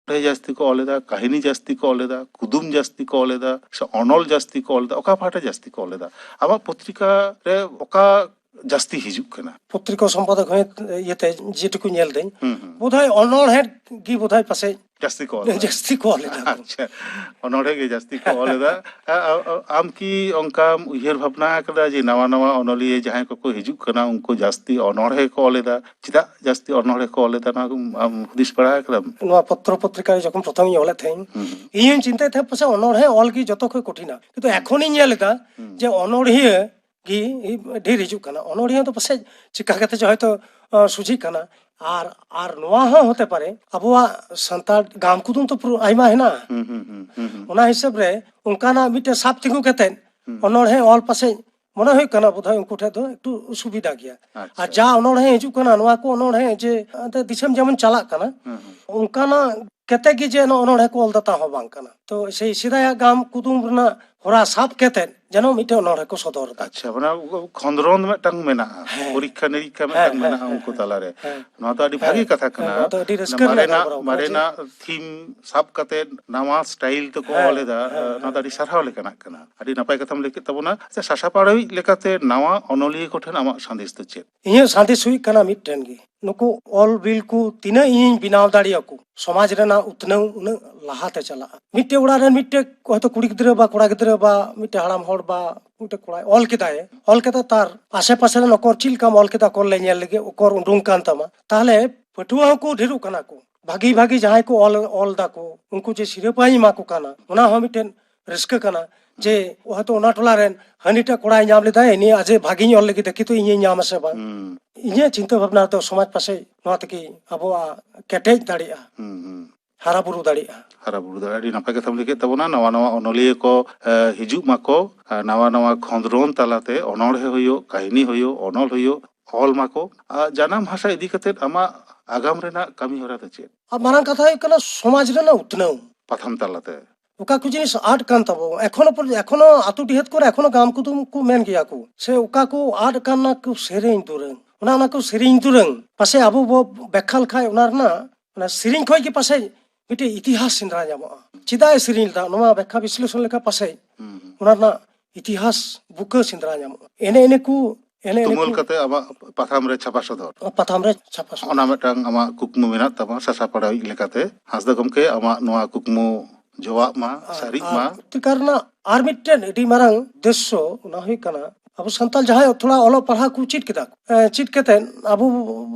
ᱚᱱᱚᱬᱦᱮ ᱡᱟᱹᱥᱛᱤ ᱠᱚ ᱚᱞ ᱮᱫᱟ, ᱠᱟᱹᱦᱱᱤ ᱡᱟᱹᱥᱛᱤ ᱠᱚ ᱚᱞ ᱮᱫᱟ, ᱠᱩᱫᱩᱢ ᱡᱟᱹᱥᱛᱤ ᱠᱚ ᱚᱞ ᱮᱫᱟ, ᱥᱮ ᱚᱱᱚᱞ ᱡᱟᱹᱥᱛᱤ ᱠᱚ ᱚᱞ ᱮᱫᱟ? ᱚᱠᱟ ᱯᱟᱦᱴᱟ ᱡᱟᱹᱥᱛᱤ ᱠᱚ ᱚᱞ ᱮᱫᱟ? ᱟᱢᱟᱜ ᱯᱚᱛᱨᱤᱠᱟ ᱨᱮ ᱚᱠᱟ ᱡᱟᱹᱥᱛᱤ ᱦᱤᱡᱩᱜ ᱠᱟᱱᱟ? ᱯᱚᱛᱨᱤᱠᱟ ᱥᱚᱢᱯᱟᱫᱚᱠ ᱦᱚᱸ ᱤᱭᱟᱹᱛᱮ ᱡᱮᱴᱩᱠᱩ ᱧᱮᱞ ᱫᱟᱹᱧ, ᱦᱩᱸ, ᱦᱩᱸ᱾ ᱵᱳᱫᱷᱚᱭ ᱚᱱᱚᱬᱦᱮ ᱜᱮ ᱵᱳᱫᱷᱚᱭ ᱯᱟᱥᱮᱡ ᱡᱟᱹᱥᱛᱤ ᱠᱚ ᱚᱞ ᱮᱫᱟ᱾ ᱡᱟᱹᱥᱛᱤ ᱠᱚ ᱚᱞ ᱮᱫᱟ᱾ ᱟᱪᱪᱷᱟ, ᱚᱱᱚᱬᱦᱮ ᱜᱮ ᱡᱟᱹᱥᱛᱤ ᱠᱚ ᱚᱞ ᱮᱫᱟ᱾ ᱟ-, ᱟ-, ᱟ-, ᱟᱢ ᱠᱤ ᱚᱱᱠᱟᱢ ᱩᱭᱦᱟᱹᱨ ᱵᱷᱟᱵᱽᱱᱟ ᱟᱠᱟᱫᱟ ᱡᱮ ᱱᱟᱣᱟ ᱱᱟᱣᱟ ᱚᱱᱚᱞᱤᱭᱟᱹ ᱡᱟᱦᱟᱸᱭ ᱠᱚᱠᱚ ᱦᱤᱡᱩᱜ ᱠᱟᱱᱟ, ᱩᱱᱠᱩ ᱡᱟᱹᱥᱛᱤ ᱚᱱᱚᱬᱦᱮ ᱠᱚ ᱚᱞ ᱮᱫᱟ? ᱪᱮᱫᱟᱜ ᱡᱟᱹᱥᱛᱤ ᱚᱱᱚᱬᱦᱮ ᱠᱚ ᱚᱞ ᱮᱫᱟ, ᱱᱚᱣᱟ ᱠᱚᱢ ᱟᱢ ᱦᱩᱫᱤᱥ ᱵᱟᱲᱟ ᱟᱠᱟᱫᱟᱢ? ᱱᱚᱣᱟ ᱯᱚᱛᱨᱚ ᱯᱚᱛᱨᱤᱠᱟ ᱨᱮ ᱡᱚᱠᱷᱚᱱ ᱯᱨᱚᱛᱷᱚᱢᱤᱧ ᱚᱞᱮᱫ ᱛᱟᱦᱮᱸᱧ, ᱦᱩᱸ, ᱦᱩᱸ᱾ ᱤᱧ ᱦᱚᱧ ᱪᱤᱱᱛᱟᱹᱭᱮᱫ ᱛᱟᱦᱮᱸᱫ ᱯᱟᱥᱮᱡ ᱚᱱᱚᱬᱦᱮ ᱚᱞ ᱜᱮ ᱡᱚᱛᱚ ᱠᱷᱚᱱ ᱠᱚᱴᱷᱤᱱᱟ, ᱠᱤᱱᱛᱩ ᱦᱩᱸ᱾ ᱮᱠᱷᱚᱱᱤᱧ ᱧᱮᱞ ᱮᱫᱟ ᱦᱩᱸ᱾ ᱡᱮ ᱚᱱᱚᱬᱦᱤᱭᱟᱹ ᱜᱮ ᱰᱷᱮᱨ ᱦᱤᱡᱩᱜ ᱠᱟᱱᱟ᱾ ᱚᱱᱚᱬᱦᱤᱭᱟᱹ ᱫᱚ ᱯᱟᱥᱮᱡ ᱪᱤᱠᱟ ᱠᱟᱛᱮ ᱪᱚ ᱦᱚᱭᱛᱚ, ᱟᱸ, ᱥᱚᱡᱷᱮᱜ ᱠᱟᱱᱟ᱾ ᱟᱨ, ᱟᱨ ᱱᱚᱣᱟ ᱦᱚᱸ ᱦᱚᱛᱮ ᱯᱟᱨᱮ ᱟᱵᱚᱣᱟᱜ ᱥᱟᱱᱛᱟᱲ ᱜᱟᱢ ᱠᱩᱫᱩᱢ ᱛᱚ ᱯᱩᱨᱟᱹ ᱟᱭᱢᱟ ᱦᱮᱱᱟᱜᱼᱟ᱾ ᱦᱩᱸ, ᱦᱩᱸ, ᱦᱩᱸ, ᱦᱩᱸ, ᱦᱩᱸ᱾ ᱚᱱᱟ ᱦᱤᱥᱟᱹᱵ ᱨᱮ ᱚᱱᱠᱟᱱᱟᱜ ᱢᱤᱫᱴᱮᱱ ᱥᱟᱵ ᱛᱤᱸᱜᱩ ᱠᱟᱛᱮᱫ ᱦᱩᱸ᱾ ᱚᱱᱚᱬᱦᱮ ᱚᱞ ᱯᱟᱥᱮᱡ ᱢᱚᱱᱮ ᱦᱩᱭᱩᱜ ᱠᱟᱱᱟ ᱵᱳᱫᱷᱚᱭ ᱩᱱᱠᱩ ᱴᱷᱮᱱ ᱫᱚ ᱮᱠᱴᱩ ᱥᱩᱵᱤᱫᱷᱟ ᱜᱮᱭᱟ᱾ ᱟᱪᱪᱷᱟ᱾ ᱟᱨ ᱡᱟ ᱚᱱᱚᱬᱦᱮ ᱦᱤᱡᱩᱜ ᱠᱟᱱᱟ, ᱱᱚᱣᱟ ᱠᱚ ᱚᱱᱚᱬᱦᱮ ᱡᱮ ᱮᱱᱛᱮ ᱫᱤᱥᱚᱢ ᱡᱮᱢᱚᱱ ᱪᱟᱞᱟᱜ ᱠᱟᱱᱟ, ᱦᱩᱸ, ᱦᱩᱸ᱾ ᱚᱱᱠᱟᱱᱟᱜ ᱠᱟᱛᱮ ᱜᱮ ᱡᱮ ᱱᱚᱜᱼᱚ ᱱᱚᱬᱦᱮ ᱠᱚ ᱚᱞ ᱫᱟ, ᱛᱟ ᱦᱚᱸ ᱵᱟᱝ ᱠᱟᱱᱟ᱾ ᱛᱚ ᱥᱮᱭ ᱥᱮᱫᱟᱭᱟᱜ ᱜᱟᱢ ᱠᱩᱫᱩᱢ ᱨᱮᱱᱟᱜ ᱦᱚᱨᱟ ᱥᱟᱵ ᱠᱟᱛᱮ ᱡᱮᱱᱚ ᱢᱤᱫᱴᱮᱱ ᱚᱱᱚᱬᱦᱮ ᱠᱚ ᱥᱚᱫᱚᱨ ᱫᱟ᱾ ᱟᱪᱪᱷᱟ, ᱢᱟᱱᱮ ᱠᱷᱚᱸᱫᱽᱨᱚᱸᱫᱽ ᱢᱤᱫᱴᱟᱝ ᱢᱮᱱᱟᱜᱼᱟ, ᱦᱮᱸ᱾ ᱯᱚᱨᱤᱠᱠᱷᱟ ᱱᱤᱨᱤᱠᱠᱷᱟ ᱦᱮᱸ, ᱢᱤᱫᱴᱟᱝ ᱦᱮᱸ, ᱢᱮᱱᱟᱜᱼᱟ ᱦᱮᱸ, ᱩᱱᱠᱩ ᱦᱮᱸ, ᱛᱟᱞᱟᱨᱮ᱾ ᱦᱮᱸ᱾ ᱱᱚᱣᱟ ᱫᱚ ᱟᱹᱰᱤ ᱦᱮᱸ, ᱵᱷᱟᱹᱜᱤ ᱠᱟᱛᱷᱟ ᱦᱮᱸ, ᱠᱟᱱᱟ᱾ ᱱᱚᱣᱟ ᱫᱚ ᱟᱹᱰᱤ ᱨᱟᱹᱥᱠᱟᱹ ᱨᱮᱱᱟᱜ ᱢᱟᱨᱮᱱᱟᱜ, ᱠᱟᱛᱷᱟ ᱠᱟᱱᱟ, ᱢᱟᱨᱮᱱᱟᱜ ᱛᱷᱤᱢ ᱥᱟᱵ ᱠᱟᱛᱮ ᱱᱟᱣᱟ ᱥᱴᱟᱭᱤᱞ ᱛᱮᱠᱚ ᱦᱮᱸ, ᱚᱞ ᱮᱫᱟ, ᱦᱮᱸ, ᱱᱚᱣᱟ ᱫᱚ ᱦᱮᱸ, ᱟᱹᱰᱤ ᱦᱮᱸ᱾ ᱥᱟᱨᱦᱟᱣ ᱞᱮᱠᱟᱱᱟᱜ ᱠᱟᱱᱟ᱾ ᱟᱹᱰᱤ ᱱᱟᱯᱟᱭ ᱠᱟᱛᱷᱟᱢ ᱞᱟᱹᱭ ᱠᱮᱫ ᱛᱟᱵᱚᱱᱟ᱾ ᱟᱪᱪᱷᱟ, ᱥᱟᱥᱟᱯᱟᱲᱟᱣᱤᱡ ᱞᱮᱠᱟᱛᱮ ᱱᱟᱣᱟ ᱚᱱᱚᱞᱤᱭᱟᱹ ᱠᱚᱴᱷᱮᱱ ᱟᱢᱟᱜ ᱥᱟᱸᱫᱮᱥ ᱫᱚ ᱪᱮᱫ? ᱤᱧᱟᱹᱜ ᱥᱟᱸᱫᱮᱥ ᱦᱩᱭᱩᱜ ᱠᱟᱱᱟ ᱢᱤᱫᱴᱮᱱ ᱜᱮ, ᱱᱩᱠᱩ ᱚᱞ ᱵᱤᱞ ᱠᱚ ᱛᱤᱱᱟᱹᱜ ᱤᱧᱤᱧ ᱵᱮᱱᱟᱣ ᱫᱟᱲᱮᱭᱟᱠᱚ, ᱥᱚᱢᱟᱡᱽ ᱨᱮᱱᱟᱜ ᱩᱛᱱᱟᱹᱣ ᱩᱱᱟᱹᱜ ᱞᱟᱦᱟᱛᱮ ᱪᱟᱞᱟᱜᱼᱟ᱾ ᱢᱤᱫᱴᱮᱡ ᱚᱲᱟᱜ ᱨᱮᱱ ᱢᱤᱫᱴᱮᱡ ᱦᱚᱭᱛᱳ ᱠᱩᱲᱤ ᱜᱤᱫᱽᱨᱟᱹ ᱵᱟ ᱠᱚᱲᱟ ᱜᱤᱫᱽᱨᱟᱹ ᱵᱟ ᱢᱤᱫᱴᱮᱡ ᱦᱟᱲᱟᱢ ᱦᱚᱲ ᱵᱟ ᱢᱤᱫᱴᱮᱡ ᱠᱚᱲᱟᱭ ᱚᱞ ᱠᱮᱫᱟᱭ, ᱚᱞ ᱠᱮᱫᱟ, ᱛᱟᱨ ᱟᱥᱮ ᱯᱟᱥᱮ ᱨᱮᱱ ᱚᱠᱚᱨ ᱪᱮᱫ ᱞᱮᱠᱟᱢ ᱚᱞ ᱠᱮᱫᱟ, ᱚᱠᱚᱨ ᱞᱮ ᱧᱮᱞ ᱞᱮᱜᱮ, ᱚᱠᱚᱨ ᱩᱰᱩᱝ ᱠᱟᱱ ᱛᱟᱢᱟ, ᱛᱟᱦᱞᱮ ᱯᱟᱹᱴᱷᱩᱣᱟᱹ ᱦᱚᱸᱠᱚ ᱰᱷᱮᱨᱚᱜ ᱠᱟᱱᱟ ᱠᱚ᱾ ᱵᱷᱟᱜᱤ ᱵᱷᱟᱜᱤ ᱡᱟᱦᱟᱸᱭ ᱠᱚ ᱚᱞ, ᱚᱞ ᱫᱟᱠᱚ, ᱩᱱᱠᱩ ᱡᱮ ᱥᱤᱨᱯᱟᱹᱧ ᱮᱢᱟ ᱠᱚ ᱠᱟᱱᱟ, ᱚᱱᱟ ᱦᱚᱸ ᱢᱤᱫᱴᱮᱱ ᱨᱟᱹᱥᱠᱟᱹ ᱠᱟᱱᱟ᱾ ᱡᱮ ᱦᱚᱭᱛᱳ ᱚᱱᱟ ᱴᱚᱞᱟ ᱨᱮᱱ ᱦᱟᱹᱱᱤᱴᱟᱜ ᱠᱚᱲᱟᱭ ᱧᱟᱢ ᱞᱮᱫᱟᱭ, ᱱᱤᱭᱟᱹ ᱟᱡᱮ ᱵᱷᱟᱜᱤᱧ ᱚᱞ ᱞᱟᱹᱜᱤᱫ, ᱫᱮᱠᱷᱤ ᱛᱚ ᱤᱧᱤᱧ ᱧᱟᱢᱟ ᱥᱮ ᱵᱟᱝ᱾ ᱦᱩᱸ᱾ ᱤᱧᱟᱹᱜ ᱪᱤᱱᱛᱟᱹ ᱵᱷᱟᱵᱽᱱᱟ ᱫᱚ ᱥᱚᱢᱟᱡᱽ ᱯᱟᱥᱮᱡ ᱱᱚᱣᱟ ᱛᱮᱜᱮ ᱟᱵᱚᱣᱟᱜ ᱠᱮᱴᱮᱡ ᱫᱟᱲᱮᱭᱟᱜᱼᱟ, ᱦᱩᱸ, ᱦᱩᱸ᱾ ᱦᱟᱨᱟ ᱵᱩᱨᱩ ᱫᱟᱲᱮᱭᱟᱜᱼᱟ᱾ ᱦᱟᱨᱟ ᱵᱩᱨᱩ ᱫᱟᱲᱮᱭᱟᱜᱼᱟ᱾ ᱟᱹᱰᱤ ᱱᱟᱯᱟᱭ ᱠᱟᱛᱷᱟᱢ ᱞᱟᱹᱭ ᱠᱮᱫ ᱛᱟᱵᱚᱱᱟ᱾ ᱱᱟᱣᱟ ᱱᱟᱣᱟ ᱚᱱᱚᱞᱤᱭᱟᱹ ᱠᱚ, ᱮ, ᱦᱤᱡᱩᱜ ᱢᱟᱠᱚ, ᱟᱨ ᱱᱟᱣᱟ ᱱᱟᱣᱟ ᱠᱷᱚᱸᱫᱽᱨᱚᱸᱫᱽ ᱛᱟᱞᱟᱛᱮ ᱚᱱᱚᱬᱦᱮ ᱦᱩᱭᱩᱜ, ᱠᱟᱹᱦᱱᱤ ᱦᱩᱭᱩᱜ, ᱚᱱᱚᱞ ᱦᱩᱭᱩᱜ, ᱚᱞ ᱢᱟᱠᱚ᱾ ᱟᱨ ᱡᱟᱱᱟᱢ ᱵᱷᱟᱥᱟ ᱤᱫᱤ ᱠᱟᱛᱮᱫ ᱟᱢᱟᱜ ᱟᱜᱟᱢ ᱨᱮᱱᱟᱜ ᱠᱟᱹᱢᱤ ᱦᱚᱨᱟ ᱫᱚ ᱪᱮᱫ? ᱟᱨ ᱢᱟᱨᱟᱝ ᱠᱟᱛᱷᱟ ᱦᱩᱭᱩᱜ ᱠᱟᱱᱟ ᱥᱚᱢᱟᱡᱽ ᱨᱮᱱᱟᱜ ᱩᱛᱱᱟᱹᱣ᱾ ᱯᱟᱛᱷᱟᱢ ᱛᱟᱞᱟᱛᱮ᱾ ᱚᱠᱟ ᱠᱚ ᱡᱤᱱᱤᱥ ᱟᱫ ᱠᱟᱱ ᱛᱟᱵᱚ, ᱮᱠᱷᱚᱱᱳ ᱯᱚᱨ-, ᱮᱠᱷᱚᱱᱳ ᱟᱹᱛᱩ ᱰᱤᱦᱟᱹᱛ ᱠᱚᱨᱮ ᱮᱠᱷᱚᱱᱳ ᱜᱟᱢ ᱠᱩᱫᱩᱢ ᱠᱚ ᱢᱮᱱ ᱜᱮᱭᱟ ᱠᱚ, ᱥᱮ ᱚᱠᱟ ᱠᱚ ᱟᱫ ᱠᱟᱱᱟ ᱠᱚ ᱥᱮᱨᱮᱧ ᱫᱩᱨᱟᱹᱝ, ᱚᱱᱟ, ᱚᱱᱟ ᱠᱚ ᱥᱮᱨᱮᱧ ᱫᱩᱨᱟᱹᱝ ᱯᱟᱥᱮᱡ ᱟᱵᱚ ᱵᱚ ᱵᱮᱠᱠᱷᱟ ᱞᱮᱠᱷᱟᱡ ᱚᱱᱟ ᱨᱮᱱᱟᱜ, ᱚᱱᱟ ᱥᱮᱨᱮᱧ ᱠᱷᱚᱡ ᱜᱮ ᱯᱟᱥᱮᱡ ᱢᱤᱫᱴᱮᱡ ᱤᱛᱤᱦᱟᱥ ᱥᱮᱸᱫᱽᱨᱟ ᱧᱟᱢᱚᱜᱼᱟ᱾ ᱪᱮᱫᱟᱜ ᱮ ᱥᱮᱨᱮᱧ ᱞᱮᱫᱟ, ᱱᱚᱣᱟ ᱵᱮᱠᱠᱷᱟ ᱵᱤᱥᱞᱮᱥᱚᱱ ᱞᱮᱠᱟ ᱯᱟᱥᱮᱡ ᱦᱩᱸ, ᱦᱩᱸ᱾ ᱚᱱᱟ ᱨᱮᱱᱟᱜ ᱤᱛᱤᱦᱟᱥ ᱵᱩᱠᱟᱹ ᱥᱮᱸᱫᱽᱨᱟ ᱧᱟᱢᱚᱜᱼᱟ᱾ ᱮᱱᱮ ᱮᱱᱮ ᱠᱚ, ᱮᱱᱮ ᱮᱱᱮ ᱛᱩᱢᱟᱹᱞ ᱠᱚ ᱠᱟᱛᱮ ᱟᱢᱟᱜ ᱯᱟᱛᱷᱟᱢ ᱨᱮ ᱪᱷᱟᱯᱟ ᱥᱚᱫᱚᱨ᱾ ᱯᱟᱛᱷᱟᱢ ᱨᱮ ᱪᱷᱟᱯᱟ ᱥᱚᱫᱚᱨ᱾ ᱚᱱᱟ ᱢᱤᱫᱴᱟᱝ ᱟᱢᱟᱜ ᱠᱩᱠᱢᱩ ᱢᱮᱱᱟᱜ ᱛᱟᱢᱟ ᱥᱟᱥᱟᱯᱲᱟᱣᱤᱡ ᱞᱮᱠᱟᱛᱮ᱾ ᱦᱟᱸᱥᱫᱟ ᱜᱚᱢᱠᱮ, ᱟᱢᱟᱜ ᱱᱚᱣᱟ ᱠᱩᱠᱢᱩ ᱡᱚᱣᱟᱜ ᱢᱟ, ᱟᱨ, ᱥᱟᱹᱨᱤᱜ ᱟᱨ ᱢᱟ᱾ ᱯᱚᱛᱨᱤᱠᱟ ᱨᱮᱱᱟᱜ ᱟᱨ ᱢᱤᱫᱴᱮᱱ ᱟᱹᱰᱤ ᱢᱟᱨᱟᱝ ᱩᱫᱽᱫᱮᱥᱥᱚ ᱚᱱᱟ ᱦᱩᱭᱩᱜ ᱠᱟᱱᱟ, ᱟᱵᱚ ᱥᱟᱱᱛᱟᱲ ᱡᱟᱦᱟᱸᱭ ᱛᱷᱚᱲᱟ ᱚᱞᱚᱜ ᱯᱟᱲᱦᱟᱜ ᱠᱚ ᱪᱮᱫ ᱠᱮᱫᱟ, ᱮ, ᱪᱮᱫ ᱠᱟᱛᱮ ᱟᱵᱚ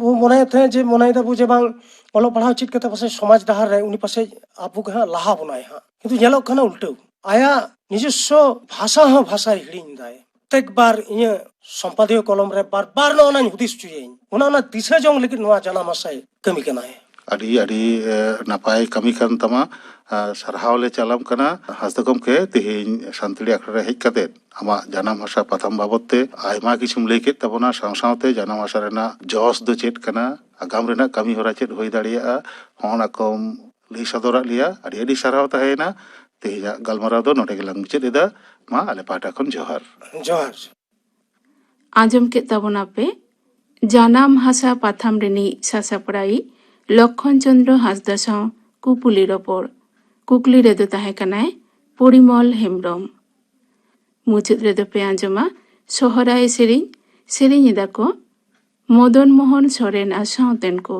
ᱵᱚ ᱢᱚᱱᱮᱭᱮᱫ ᱛᱟᱦᱮᱸᱫ ᱡᱮ, ᱢᱚᱱᱮᱭ ᱫᱟᱵᱚ ᱡᱮ ᱵᱟᱝ, ᱚᱞᱚᱜ ᱯᱟᱲᱦᱟᱜ ᱪᱮᱫ ᱠᱟᱛᱮ ᱯᱟᱥᱮᱡ ᱥᱚᱢᱟᱡᱽ ᱰᱟᱦᱟᱨ ᱨᱮ ᱩᱱᱤ ᱯᱟᱥᱮᱡ ᱟᱵᱚ ᱜᱮ ᱦᱟᱸᱜ ᱞᱟᱦᱟ ᱵᱚᱱᱟᱭ ᱦᱟᱸᱜ, ᱠᱤᱱᱛᱩ ᱧᱮᱞᱚᱜ ᱠᱟᱱᱟ ᱩᱞᱴᱟᱹᱣ, ᱟᱭᱟᱜ ᱱᱤᱡᱚᱥᱥᱚ ᱵᱷᱟᱥᱟ ᱦᱚᱸ ᱵᱷᱟᱥᱟᱭ ᱦᱤᱲᱤᱧ ᱫᱟᱭ᱾ ᱯᱨᱚᱛᱮᱠ ᱵᱟᱨ ᱤᱧᱟᱹᱜ ᱥᱚᱢᱯᱟᱫᱤᱭᱚ ᱠᱚᱞᱚᱢ ᱨᱮ ᱵᱟᱨ ᱵᱟᱨ ᱱᱚᱜᱼᱚ ᱱᱟᱧ ᱦᱩᱫᱤᱥ ᱦᱚᱪᱚᱭᱟᱹᱧ, ᱚᱱᱟ, ᱚᱱᱟ ᱫᱤᱥᱟᱹ ᱡᱚᱝ ᱞᱟᱹᱜᱤᱫ ᱱᱚᱣᱟ ᱡᱟᱱᱟᱢ ᱟᱥᱟᱭ ᱠᱟᱹᱢᱤ ᱠᱟᱱᱟᱭ᱾ ᱟᱹᱰᱤ, ᱟᱹᱰᱤ, ᱮ, ᱱᱟᱯᱟᱭ ᱠᱟᱹᱢᱤ ᱠᱟᱱ ᱛᱟᱢᱟ᱾ ᱟᱨ ᱥᱟᱨᱦᱟᱣ ᱞᱮ ᱪᱟᱞᱟᱢ ᱠᱟᱱᱟ ᱦᱟᱸᱥᱫᱟ ᱜᱚᱢᱠᱮ, ᱛᱮᱦᱮᱧ ᱥᱟᱱᱛᱟᱲᱤ ᱟᱠᱷᱲᱟ ᱨᱮ ᱦᱮᱡ ᱠᱟᱛᱮ ᱟᱢᱟᱜ ᱡᱟᱱᱟᱢ ᱵᱷᱟᱥᱟ ᱯᱟᱛᱷᱟᱢ ᱵᱟᱵᱚᱫ ᱛᱮ ᱟᱭᱢᱟ ᱠᱤᱪᱷᱩᱢ ᱞᱟᱹᱭ ᱠᱮᱫ ᱛᱟᱵᱚᱱᱟ, ᱥᱟᱶ ᱥᱟᱶᱛᱮ ᱡᱟᱱᱟᱢ ᱵᱷᱟᱥᱟ ᱨᱮᱱᱟᱜ ᱡᱚᱥ ᱫᱚ ᱪᱮᱫ ᱠᱟᱱᱟ, ᱟᱜᱟᱢ ᱨᱮᱱᱟᱜ ᱠᱟᱹᱢᱤ ᱦᱚᱨᱟ ᱪᱮᱫ ᱦᱩᱭ ᱫᱟᱲᱮᱭᱟᱜᱼᱟ, ᱦᱚᱸᱜᱼᱚ ᱱᱟ ᱠᱚᱢ ᱞᱟᱹᱭ ᱥᱚᱫᱚᱨᱟᱫ ᱞᱮᱭᱟ᱾ ᱟᱹᱰᱤ ᱟᱹᱰᱤ ᱥᱟᱨᱦᱟᱣ ᱛᱟᱦᱮᱸᱭᱮᱱᱟ᱾ ᱛᱮᱦᱮᱧᱟᱜ ᱜᱟᱞᱢᱟᱨᱟᱣ ᱫᱚ ᱱᱚᱰᱮ ᱜᱮᱞᱟᱝ ᱢᱩᱪᱟᱹᱫ ᱮᱫᱟ᱾ ᱢᱟ ᱟᱞᱮ ᱯᱟᱦᱴᱟ ᱠᱷᱚᱱ ᱡᱚᱦᱟᱨ᱾ ᱡᱚᱦᱟᱨ᱾ ᱟᱸᱡᱚᱢ ᱠᱮᱫ ᱛᱟᱵᱚᱱᱟᱯᱮ ᱡᱟᱱᱟᱢ ᱦᱟᱥᱟ ᱯᱟᱛᱷᱟᱢ ᱨᱤᱱᱤᱡ ᱥᱟᱥᱟᱯᱲᱟᱣᱤᱡ ᱞᱚᱠᱠᱷᱚᱱ ᱪᱚᱸᱫᱽᱨᱚ ᱦᱟᱸᱥᱫᱟ ᱥᱟᱶ ᱠᱩᱯᱩᱞᱤ ᱨᱚᱯᱚᱲ᱾ ᱠᱩᱠᱞᱤ ᱨᱮᱫᱚ ᱛᱟᱦᱮᱸ ᱠᱟᱱᱟᱭ ᱯᱚᱨᱤᱢᱚᱞ ᱦᱮᱢᱵᱽᱨᱚᱢ᱾ ᱢᱩᱪᱟᱹᱫ ᱨᱮᱫᱚ ᱯᱮ ᱟᱸᱡᱚᱢᱟ ᱥᱚᱦᱨᱟᱭ ᱥᱮᱨᱮᱧ᱾ ᱥᱮᱨᱮᱧ ᱮᱫᱟ ᱠᱚ ᱢᱚᱫᱚᱱ ᱢᱳᱦᱚᱱ ᱥᱚᱨᱮᱱ ᱟᱨ ᱥᱟᱶᱛᱮᱱ ᱠᱚ᱾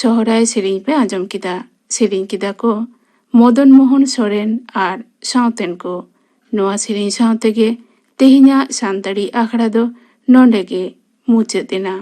ᱥᱚᱦᱨᱟᱭ ᱥᱮᱨᱮᱧ ᱯᱮ ᱟᱸᱡᱚᱢ ᱠᱮᱫᱟ᱾ ᱥᱮᱨᱮᱧ ᱠᱮᱫᱟ ᱠᱚ ᱢᱚᱫᱚᱱ ᱢᱳᱦᱚᱱ ᱥᱚᱨᱮᱱ ᱟᱨ ᱥᱟᱶᱛᱮᱱ ᱠᱚ᱾ ᱱᱚᱣᱟ ᱥᱮᱨᱮᱧ ᱥᱟᱶ ᱛᱮᱜᱮ ᱛᱮᱦᱮᱧᱟᱜ ᱥᱟᱱᱛᱟᱲᱤ ᱟᱠᱷᱲᱟ ᱫᱚ ᱱᱚᱰᱮ ᱜᱮ ᱢᱩᱪᱟᱹᱫ ᱮᱱᱟ᱾